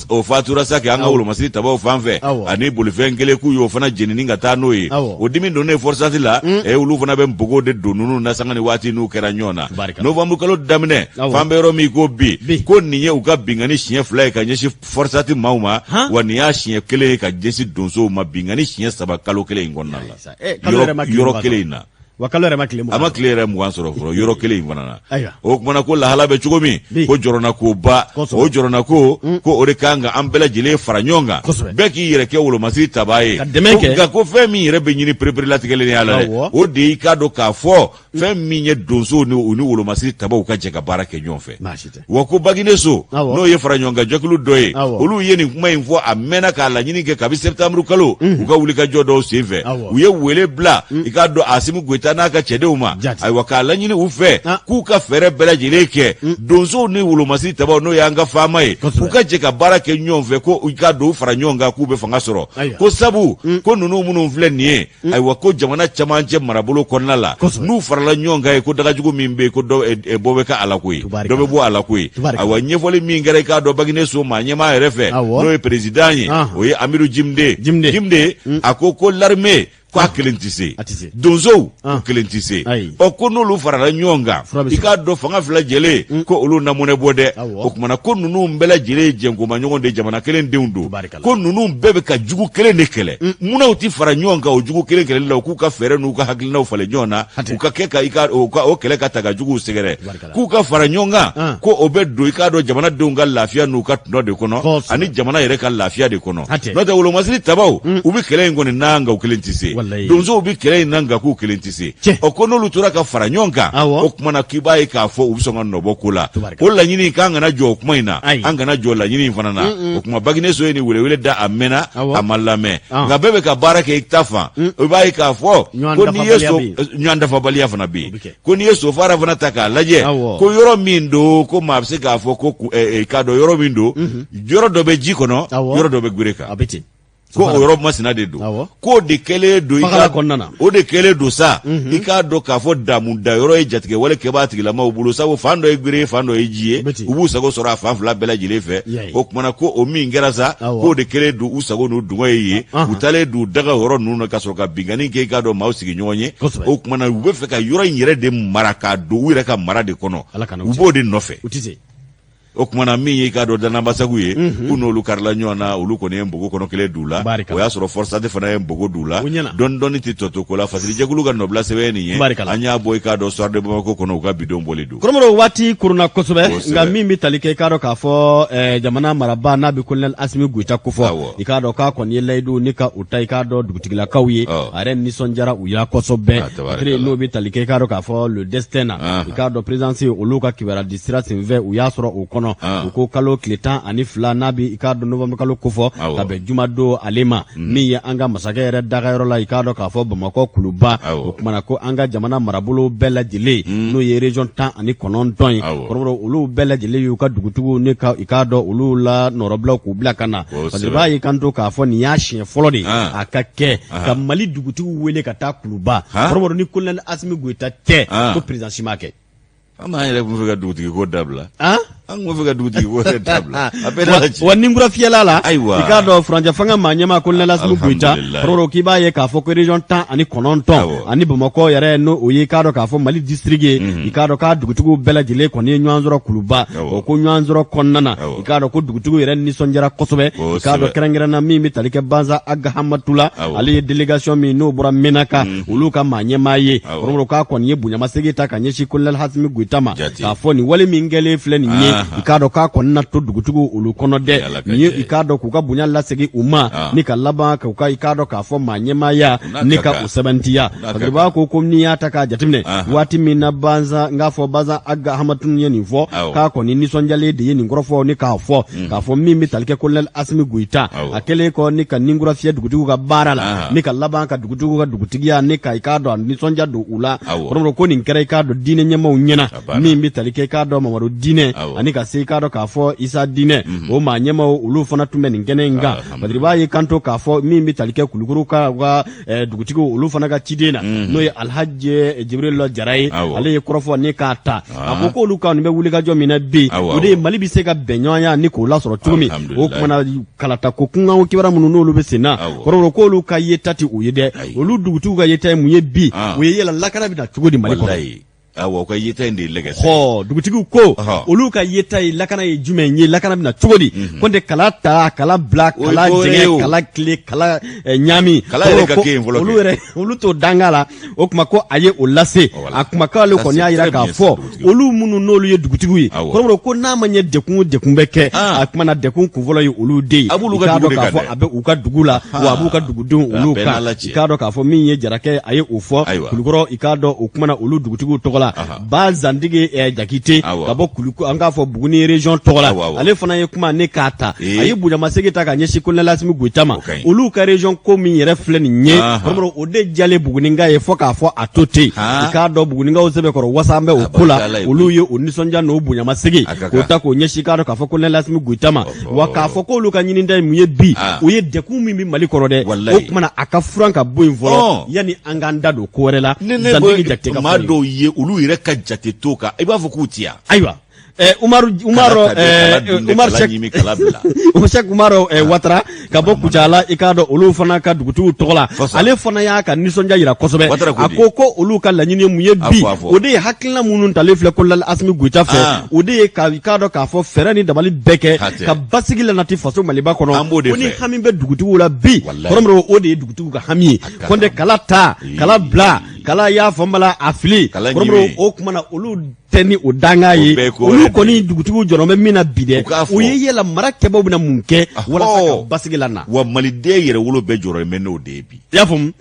o fatura sa kɛ an ka wolomasiri tabaw fan fɛ, ani bolifɛn kelen k'u y'o fana jenini ka taa n'o ye. O dimi donnen fɔrisati la, olu fana bɛ npogo de don ninnu na sanga ni waati n'u kɛra ɲɔgɔn na. Novembre kalo daminɛ, fan bɛ yɔrɔ min ko bi, ko nin ye u ka binkanni siɲɛ 2 ye ka ɲɛsin fɔrisati maaw ma, wa nin y'a siɲɛ kelen ye ka ɲɛsin donsow ma, binkanni siɲɛ 3 kalo kelen in kɔnɔna la. Yɔrɔ kelen in na. Wa kalo yɛrɛ ma tile 20, a ma tile yɛrɛ 20 sɔrɔ fɔlɔ, yɔrɔ kelen in fana na. O kumana ko lahala bɛ cogo min, ko jɔrɔnakoba, o jɔrɔnako ko o de kan ka an bɛɛ lajɛlen fara ɲɔgɔn kan, bɛɛ k'i yɛrɛ kɛ wolomasiri tabaa ye. Nka ko fɛn min yɛrɛ bɛ ɲini pereperelatigɛlenya la dɛ, o de y'i k'a dɔn k'a fɔ fɛn min ye donsow ni u ni wolomasiri tabaw ka jɛ ka baara kɛ ɲɔgɔn fɛ. Wa ko Bagineso, n'o ye fara ɲɔgɔn kan jɛkulu dɔ ye, olu ye nin kuma in fɔ a mɛnna k'a laɲini kɛ kabi septembre kalo u ka wulikajɔ dɔw senfɛ. U ye wele bila i k'a dɔn Asimi Goyita n'a ka cɛdenw ma, ayiwa, k'a laɲini u fɛ k'u ka fɛɛrɛ bɛɛ lajɛlen kɛ donsow ni wolomasiri tabaw, n'o y'an ka faama ye, u ka jɛ ka baara kɛ ɲɔgɔn fɛ, ko i k'a dɔn u fara ɲɔgɔn kan k'u bɛ fanga sɔrɔ. Ko sabu ko ninnu minnu filɛ nin ye, ayiwa, ko jamana camancɛ marabolo kɔnɔna la, n'u farala ɲɔgɔn kan ye, ko dagajugu min bɛ yen, ko dɔ bɔ bɛ kɛ a la koyi, dɔ bɛ bɔ a la koyi. Ayiwa, ɲɛfɔli min kɛra i k'a dɔn Bagineso maa ɲɛmaa yɛrɛ fɛ, n'o ye président ye, o ye Amidu Jimde. Jimde a ko l'armée ko a kelen tɛ se, donsow u kelen tɛ se. Ɔ, ko n'olu farala ɲɔgɔn kan, i k'a dɔn fanga fila jɛlen ko olu na mɔnɛ bɔ dɛ. O kumana ko ninnu bɛɛ lajɛlen ye jɛnkoma ɲɔgɔn de, jamana kelen denw don, ko ninnu bɛɛ bɛ ka jugu kelen de kɛlɛ. Munna u ti fara ɲɔgɔn kan o jugu kelen kɛlɛli la, u k'u ka fɛɛrɛ n'u ka hakilinaw falen ɲɔgɔn na, u ka kɛ ka i ka o ka o kɛlɛ ka ta ka juguw sɛgɛrɛ, k'u ka fara ɲɔgɔn kan, ko o bɛ don i k'a dɔn jamanadenw ka lafiya n'u ka tɔnɔ de kɔnɔ, ani jamana yɛrɛ ka lafiya de kɔnɔ. N'o tɛ, wolomasiri tabaw u bɛ kɛlɛ in kɔni na, nka u kelen tɛ se. Donsow bɛ kɛlɛ in na, nka k'u kelen tɛ se. Ɔ, ko n'olu tora ka fara ɲɔgɔn kan, o kuma na k'i b'a ye k'a fɔ u bɛ sɔn ka nɔbɔ ko la. O laɲini k'an kana jɔ o kuma in na, an kana jɔ laɲini in fana na. O kuma Bagineso ye nin welewele da, a mɛnna, a ma lamɛn, nka bɛɛ bɛ ka baara kɛ i ta fan. I b'a ye k'a fɔ ko n'i ye so ɲɔgɔn dafabaliya fana bɛ yen, ko n'i ye Sofara fana ta k'a lajɛ, ko yɔrɔ min don, ko maa bɛ se k'a fɔ ko k'a dɔn yɔrɔ min don, yɔrɔ dɔ bɛ ji kɔnɔ, yɔrɔ dɔ bɛ gere kan, ko o yɔrɔ masina de don, k'o de kɛlen don o de kɛlen don sa, i k'a dɔn k'a fɔ damu da yɔrɔ ye jatigɛwale kɛbaa tigilamaw bolo, sabu fan dɔ ye gere ye, fan dɔ ye ji ye, u b'u sago sɔrɔ a fan fila bɛɛ lajɛlen fɛ. O kumana ko o min kɛra sa, k'o de kɛlen don u sago n'u dungɔ ye yen. U taalen don daga yɔrɔ ninnu na ka sɔrɔ ka binkanni kɛ, i k'a dɔn maaw sigi ɲɔgɔn ye. O kumana u bɛ fɛ ka yɔrɔ in yɛrɛ de mara k'a don u yɛrɛ ka mara de kɔnɔ, u b'o de nɔfɛ. O kumana min ye i k'a dɔn Danabasagu ye, k'u n'olu karila ɲɔgɔn na, olu kɔni ye npogo kɔnɔ kelen d'u la. O y'a sɔrɔ Fɔrisati fana ye npogo d'u la. Dɔɔni dɔɔni tɛ tɔ to ko la. Fasirijɛkulu ka nɔbila sɛbɛn nin ye, an y'a bɔ i k'a dɔn Soir de Bamako kɔnɔ, u ka bidon bɔlen don. Kɔrɔmɔrɔ, waati koronna kosɛbɛ, nka min bɛ tali kɛ i k'a dɔn k'a fɔ jamana marabaa n'a bɛ kolonɛli Asimi Goyita kofɔ, i k'a dɔn k'a kɔni ye layidu ni ka u ta i k'a dɔn dugutigilakaw ye, a yɛrɛ nisɔndiyara u la kosɛbɛ. N'o bɛ tali kɛ i k'a dɔn k'a fɔ Le Destin na, i k'a dɔn présidence olu ka kibaruya di sira senfɛ, u y'a sɔrɔ o kɔnɔ. kɔnɔ. U ko kalo tile 12 n'a bɛ i k'a dɔn novembre kalo kofɔ, ka bɛn jumadon ale ma, min ye an ka masakɛ yɛrɛ dagayɔrɔ la, i k'a dɔn k'a fɔ Bamakɔ Kuluba. O kumana ko an ka jamana marabolo bɛɛ lajɛlen, n'o ye région 19 ye, kɔrɔbɔrɔ, olu bɛɛ lajɛlen y'u ka dugutigiw ni ka i k'a dɔn olu la nɔrɔbilaw k'u bila ka na, parce que b'a y'i kanto k'a fɔ nin y'a siɲɛ fɔlɔ de ye a ka kɛ ka Mali dugutigiw wele ka taa Kuluba. Kɔrɔbɔrɔ, ni colonel Asimi Goyita tɛ, ko président si m'a kɛ. An b'an yɛrɛ tun fɛ ka dugutigi ko dabila. An tun fɛ ka dugutigi ko yɛrɛ dabila. A bɛɛ n'a ci. Wa ni kura fiyɛla la, ayiwa, i k'a dɔn furancɛ fanga maa ɲɛmaa colonel Asimi Goyita, kɔrɔbɔrɔ, k'i b'a ye k'a fɔ ko région 19 ani Bamakɔ yɛrɛ, n'o o ye i k'a dɔn k'a fɔ Mali district ye, i k'a dɔn k'a dugutigiw bɛɛ lajɛlen kɔni ye ɲɔgɔn sɔrɔ Kuluba. O ko ɲɔgɔn sɔrɔ kɔnɔna na, i k'a dɔn ko dugutigiw yɛrɛ nisɔndiyara kosɛbɛ, i k'a dɔn kɛrɛnkɛrɛnna min bɛ tali kɛ Banza Ag Hamatu la, ale ye délégation min n'o bɔra Menaka, olu ka maa ɲɛmaa ye. Kɔrɔbɔrɔ, k'a kɔni ye bonyamasegin ta ka ɲɛsin colonel Asimi Goyita ma, k'a fɔ nin wale min kɛlen filɛ nin ye, i k'a dɔn k'a kɔni na to dugutigiw olu kɔnɔ dɛ. Nin ye i k'a dɔn k'u ka bonya lasegin u ma, ni ka laban k'u ka i k'a dɔn k'a fɔ maa ɲɛmaaya ni ka u sɛbɛntiya, parce que b'a ko ko n'i y'a ta k'a jateminɛ, waati min na Banza, n k'a fɔ Banza Ag Hamatu ye nin fɔ, k'a kɔni nisɔndiyalen de ye nin kɔrɔfɔ ni k'a fɔ k'a fɔ min bɛ tali kɛ colonel Asimi Goyita, a kɛlen kɔ ni ka ninkura fiyɛ dugutigiw ka baara la, ni ka laban ka dugutigiw ka dugutigiya ni ka i k'a dɔn a nisɔndiya don u la. Kɔrɔbɔrɔ, ko nin kɛra i k'a dɔn diinɛ ɲɛmaaw ɲɛna, min bɛ tali kɛ i k'a dɔn Mamadu diinɛ ani ka se i k'a dɔn k'a fɔ Isa diinɛ, o maa ɲɛmaaw olu fana tun bɛ nin kɛnɛ in kan. Badiri b'a ye kanto k'a fɔ min bɛ tali kɛ Kulukoro ka dugutigiw olu fana ka ciden na, n'o ye Alhaji Jibril Jara ye, ale ye kɔrɔfɔ ni k'a ta, a ko k'olu ka nin bɛ wulikajɔ min na bi, o de ye Mali bɛ se ka bɛnɲɔgɔnya ni k'o lasɔrɔ cogo min. O kumana kalata ko kunkan kibaruya minnu n'olu bɛ sen na, kɔrɔbɔrɔ, k'olu ka yeta tɛ o ye dɛ. Olu dugutigiw ka yeta ye mun ye bi? O ye yala lakana bɛ na cogo di Mali kɔnɔ? Awɔ, u ka yeta in de ye lɛgɛsɛ. Hɔ, dugutigiw ko olu ka yeta ye lakana ye jumɛn ye, lakana bɛna cogo di? Ko n tɛ kala ta, kala bila, kala jɛngɛ, kala tile, kala ɲaami. Kala yɛrɛ ka kɛ yen fɔlɔ. Olu yɛrɛ, olu t'o danga la. O tuma ko a ye o lase a kuma k'ale kɔni y'a jira k'a fɔ olu minnu n'olu ye dugutigiw ye, kɔrɔbɔrɔ, ko n'a ma ɲɛ dekun o dekun bɛ kɛ, a kuma na dekun kunfɔlɔ ye olu de ye. A b'olu ka dugu de kan dɛ. A bɛ u ka dugu la, wa a b'u ka dugudenw olu kan. I k'a dɔn k'a fɔ min ye Jarakɛ, a ye o fɔ Kulukɔrɔ, i k'a dɔn o kumana olu dugutigiw tɔgɔ la. Ba Zantigi Jakite ka bɔ Kuluku, an k'a fɔ Buguni région tɔgɔ la, ale fana ye kuma ne k'a ta, a ye bonyamasegin ta ka ɲɛsin colonel Asimi Goyita ma. Olu ka région ko min yɛrɛ filɛ nin ye, kɔrɔbɔrɔ, o de diyalen Buguninka ye fo k'a fɔ a to ten. I k'a dɔn Buguninkaw sɛbɛkɔrɔ wasa bɛ o ko la. Olu ye o nisɔndiya n'o bonyamasegin k'o ta k'o ɲɛsin, k'a dɔn k'a fɔ colonel Asimi Goyita ma, wa k'a fɔ k'olu ka ɲinita ye mun ye bi? O ye dekun min bɛ Mali kɔnɔ dɛ, o kumana a ka furan ka bɔ yen fɔlɔ yanni an k'an da don ko wɛrɛ la. Ne ne bɛ maa dɔw ye, olu yɛrɛ ka jate t'o kan, i b'a fɔ k'u ti yan. Ayiwa, Umaru Umaru Umar Sek Sek Umaru Watara ka bɔ Kucala, i k'a dɔn olu fana ka dugutigiw tɔgɔ la, ale fana y'a ka nisɔndiya jira kosɛbɛ. A ko ko olu ka laɲini ye mun ye bi? O de ye hakilina minnu talen filɛ colonel Asimi Goyita fɛ, o de ye ka i k'a dɔn k'a fɔ fɛɛrɛ ni dabali bɛɛ kɛ ka basigi lanati faso Maliba kɔnɔ. Ko ni hami bɛ dugutigiw la bi, kɔrɔbɔrɔ, o de ye dugutigiw ka hami ye. Ko n tɛ kala ta, kala bila, kala y'a faamu a fili, kɔrɔbɔrɔ, o kuma na olu tɛ ni o danga ye. Olu kɔni dugutigiw jɔrɔ bɛ min na bi dɛ, o ye yala mara kɛbaaw bɛna mun kɛ walasa ka basigi lana. Wa maliden yɛrɛwolo bɛɛ jɔrɔ bɛ n'o de ye bi. I y'a faamu?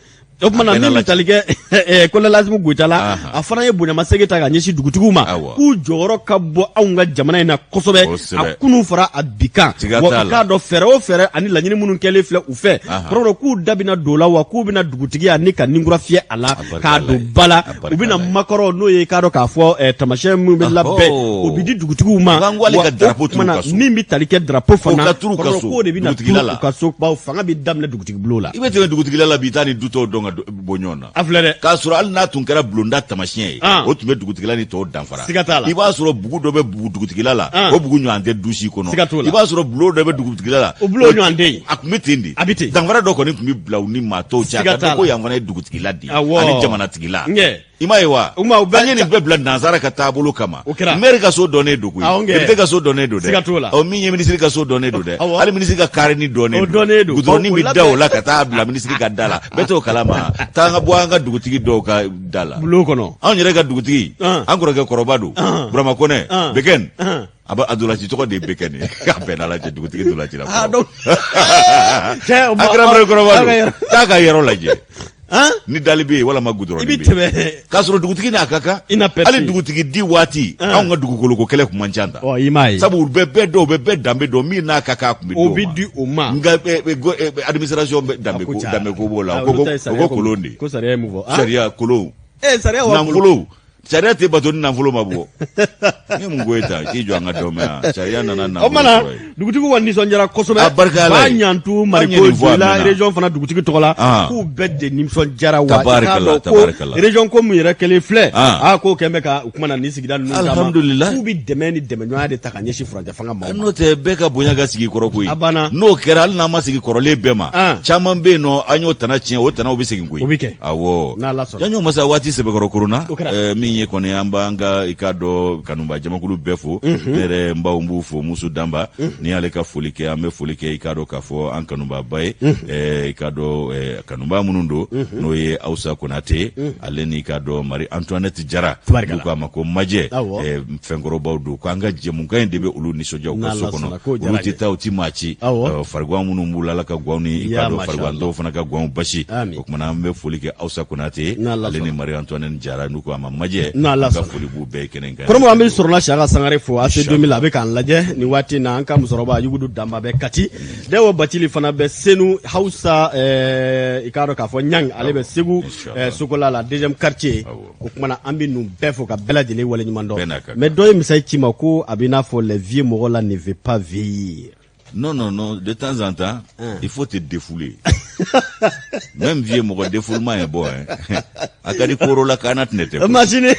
O tuma na min bɛ tali kɛ colonel Asimi Goyita la, a fana ye bonyamasegin ta ka ɲɛsin dugutigiw ma, k'u jɔyɔrɔ ka bon anw ka jamana in na kosɛbɛ, a kunun fara a bi kan. Wa i k'a dɔn fɛɛrɛ o fɛɛrɛ ani laɲini minnu kɛlen filɛ u fɛ, kɔrɔbɔrɔ, k'u da bɛna don o la, wa k'u bɛna dugutigiya ni ka ninkura fiyɛ a la k'a don ba la. U bɛna makɔrɔ, n'o ye i k'a dɔn k'a fɔ tamasiyɛn minnu bɛ labɛn, o bɛ di dugutigiw ma. Wa o tuma na min bɛ tali kɛ drapeau fana, kɔrɔbɔrɔ, k'o de bɛna turu u ka so, bawo fanga bɛ daminɛ dugutigi bulon la. I bɛ tɛmɛ dugutigila la bi, i t'a ni du tɔw dɔn ka bɔ ɲɔgɔn na. A filɛ dɛ. K'a sɔrɔ hali n'a tun kɛra bulonda tamasiyɛn ye, o tun bɛ dugutigila ni tɔw danfara. Siga t'a la. I b'a sɔrɔ bugu dɔ bɛ dugutigila la, o bugu ɲɔgɔn tɛ du si kɔnɔ. Siga t'o la. I b'a sɔrɔ bulon dɔ bɛ dugutigila la, o bulon ɲɔgɔn tɛ yen. A tun bɛ ten de. A bɛ ten. Danfara dɔ kɔni tun bɛ bila u ni maa tɔw cɛ. A Siga ka t'a dɔn ko la. yan fana ye dugutigila de ye Awɔ. ani jamanatigila. Nkɛ. I m'a ye wa? O ma, o bɛɛ An ye nin bɛɛ bila nansara ka taabolo kama. O kɛra. Maire ka so dɔnnen don koyi. Awɔ, nkɛ. Député ka so dɔnnen don dɛ. Siga t'o la. Ɔ, min ye minisiri ka so dɔnnen don dɛ. Awɔ. Hali minisiri ka karini dɔnnen O dɔnnen don. Gudɔrɔnni O bɛ labɛn- da o la ka taa bila minisiri ka da la. Bɛɛ t'o kalama. Taa an ka bɔ an ka dugutigi dɔw ka da la. Bulon kɔnɔ. Anw yɛrɛ ka dugutigi, an kɔrɔkɛ kɔrɔba don, Burama Kɔnɛ, Bekɛn. A b'a a dolaci tɔgɔ de ye Bekɛn ye. A bɛɛ n'Ala cɛ, dugutigi dolaci la Ah, fɔlɔ. donc. Cɛ, o ma- An grand frère kɔrɔba an ka don. yɔrɔ- Taa ka yɔrɔ lajɛ. Ni dali bɛ yen walama gudɔrɔn i bɛ tɛmɛ k'a sɔrɔ dugutigi n'a ka kan. Inaperçu. Hali dugutigi di waati, anw ka dugukoloko kɛlɛ tun man ca tan. Ɔ, i m'a ye. Sabu u bɛ bɛɛ dɔn, u bɛ bɛɛ danbe dɔn, min n'a ka kan a tun bɛ O bɛ di o ma. Nka administration bɛ danbe ko danbe ko b'o la. O ko kolon de. Ko sariya ye mun fɔ? Sariya kolon. Ee, sariya wa nafolo, sariya tɛ bato ni nafolo ma bɔ. N ye mun ko ye tan? K'i jɔ, an ka dɔ mɛn yan. Sariya nana O nafolo mana sɔrɔ yen. Dugutigiw wa nisɔndiyara kosɛbɛ. A barika Ala Ba ye. ɲantu An ye mariko nin fɔ a la mɛnna. Région fana dugutigi tɔgɔ la, k'u bɛɛ de nisɔndiyara wa i k'a Tabarikala, dɔn ko tabarikala. Région ko mun yɛrɛ kɛlen filɛ, k'o kɛn bɛ ka u kuma na nin sigida ninnu taama. Alhamdulillah. K'u bɛ dɛmɛ ni dɛmɛɲɔgɔnya de ta ka ɲɛsin furancɛ fanga maaw ma. N'o tɛ, bɛɛ ka bonya ka sigi kɔrɔ koyi. A banna. N'o kɛra, hali n'an ma sigi kɔrɔlen bɛɛ ma, caman bɛ yen nɔ, an y'o tana tiɲɛ, o tanaw bɛ segin koyi. O bɛ kɛ. Awɔ. N'Ala sɔnna. Janjo masa waati sɛbɛkɔrɔ koronna. O kɛra. Min ye kɔni, an b'an ka, i k'a dɔn, kanuba jamakulu bɛɛ fo. Ne yɛrɛ n baw, n b'u fo. Musu Danba ni y'ale ka foli kɛ, an bɛ foli kɛ, i k'a dɔn k'a fɔ an kanubaba ye, i k'a dɔn, kanuba minnu don, n'o ye Awusa Konate, ale ni, i k'a dɔn, Marie Antoinette Jara. Tabarikala. N'u k'a ma ko Majɛ. Awɔ. Fɛnkɔrɔbaw don, ko an ka jɛmukan in de bɛ olu nisɔndiya u ka N'Ala so kɔnɔ. sɔnna, k'o diyara Olu n ye. tɛ taa, u ti maa ci. Awɔ. Fariguan minnu b'u la, Ala ka guwanw ni, i Ya k'a dɔn, masha fariguan dɔw fana ka guwanw basi. Amin. O kumana, an bɛ foli kɛ Awusa Konate, N'Ala ale ni sɔnna. Marie Antoinette Jara, n'u ko a ma Majɛ. N'Ala An ka sɔnna. foli b'u bɛɛ ye kɛnɛ in kan. Kɔrɔmɔgɔ, an bɛ sɔrɔla Siyaka Sangare fo AC 2000, a bɛ k'an lajɛ nin waati in na. An ka musokɔrɔba Yugudu Danba bɛ Kati, Dɛwɔ Bacili fana bɛ Senu, Hausa i k'a dɔn k'a fɔ Ɲang, ale bɛ Segu. Inchallah. Sokola la, deuxième quartier. Awɔ. O kumana, an bɛ ninnu bɛɛ fo ka bɛɛ lajɛlen waleɲuman Bɛɛ dɔn. n'a ka kan. Mais dɔ ye misali ci ma ko a bɛ n'a fɔ les vieux mɔgɔ la ne veut pas vieillir. Non, non, non, de temps en temps, il faut te défouler. Même vieux mɔgɔ, défoulement est bon, hein. A ka di koro la k'an na tɛnɛ tɛ koyi. Machine.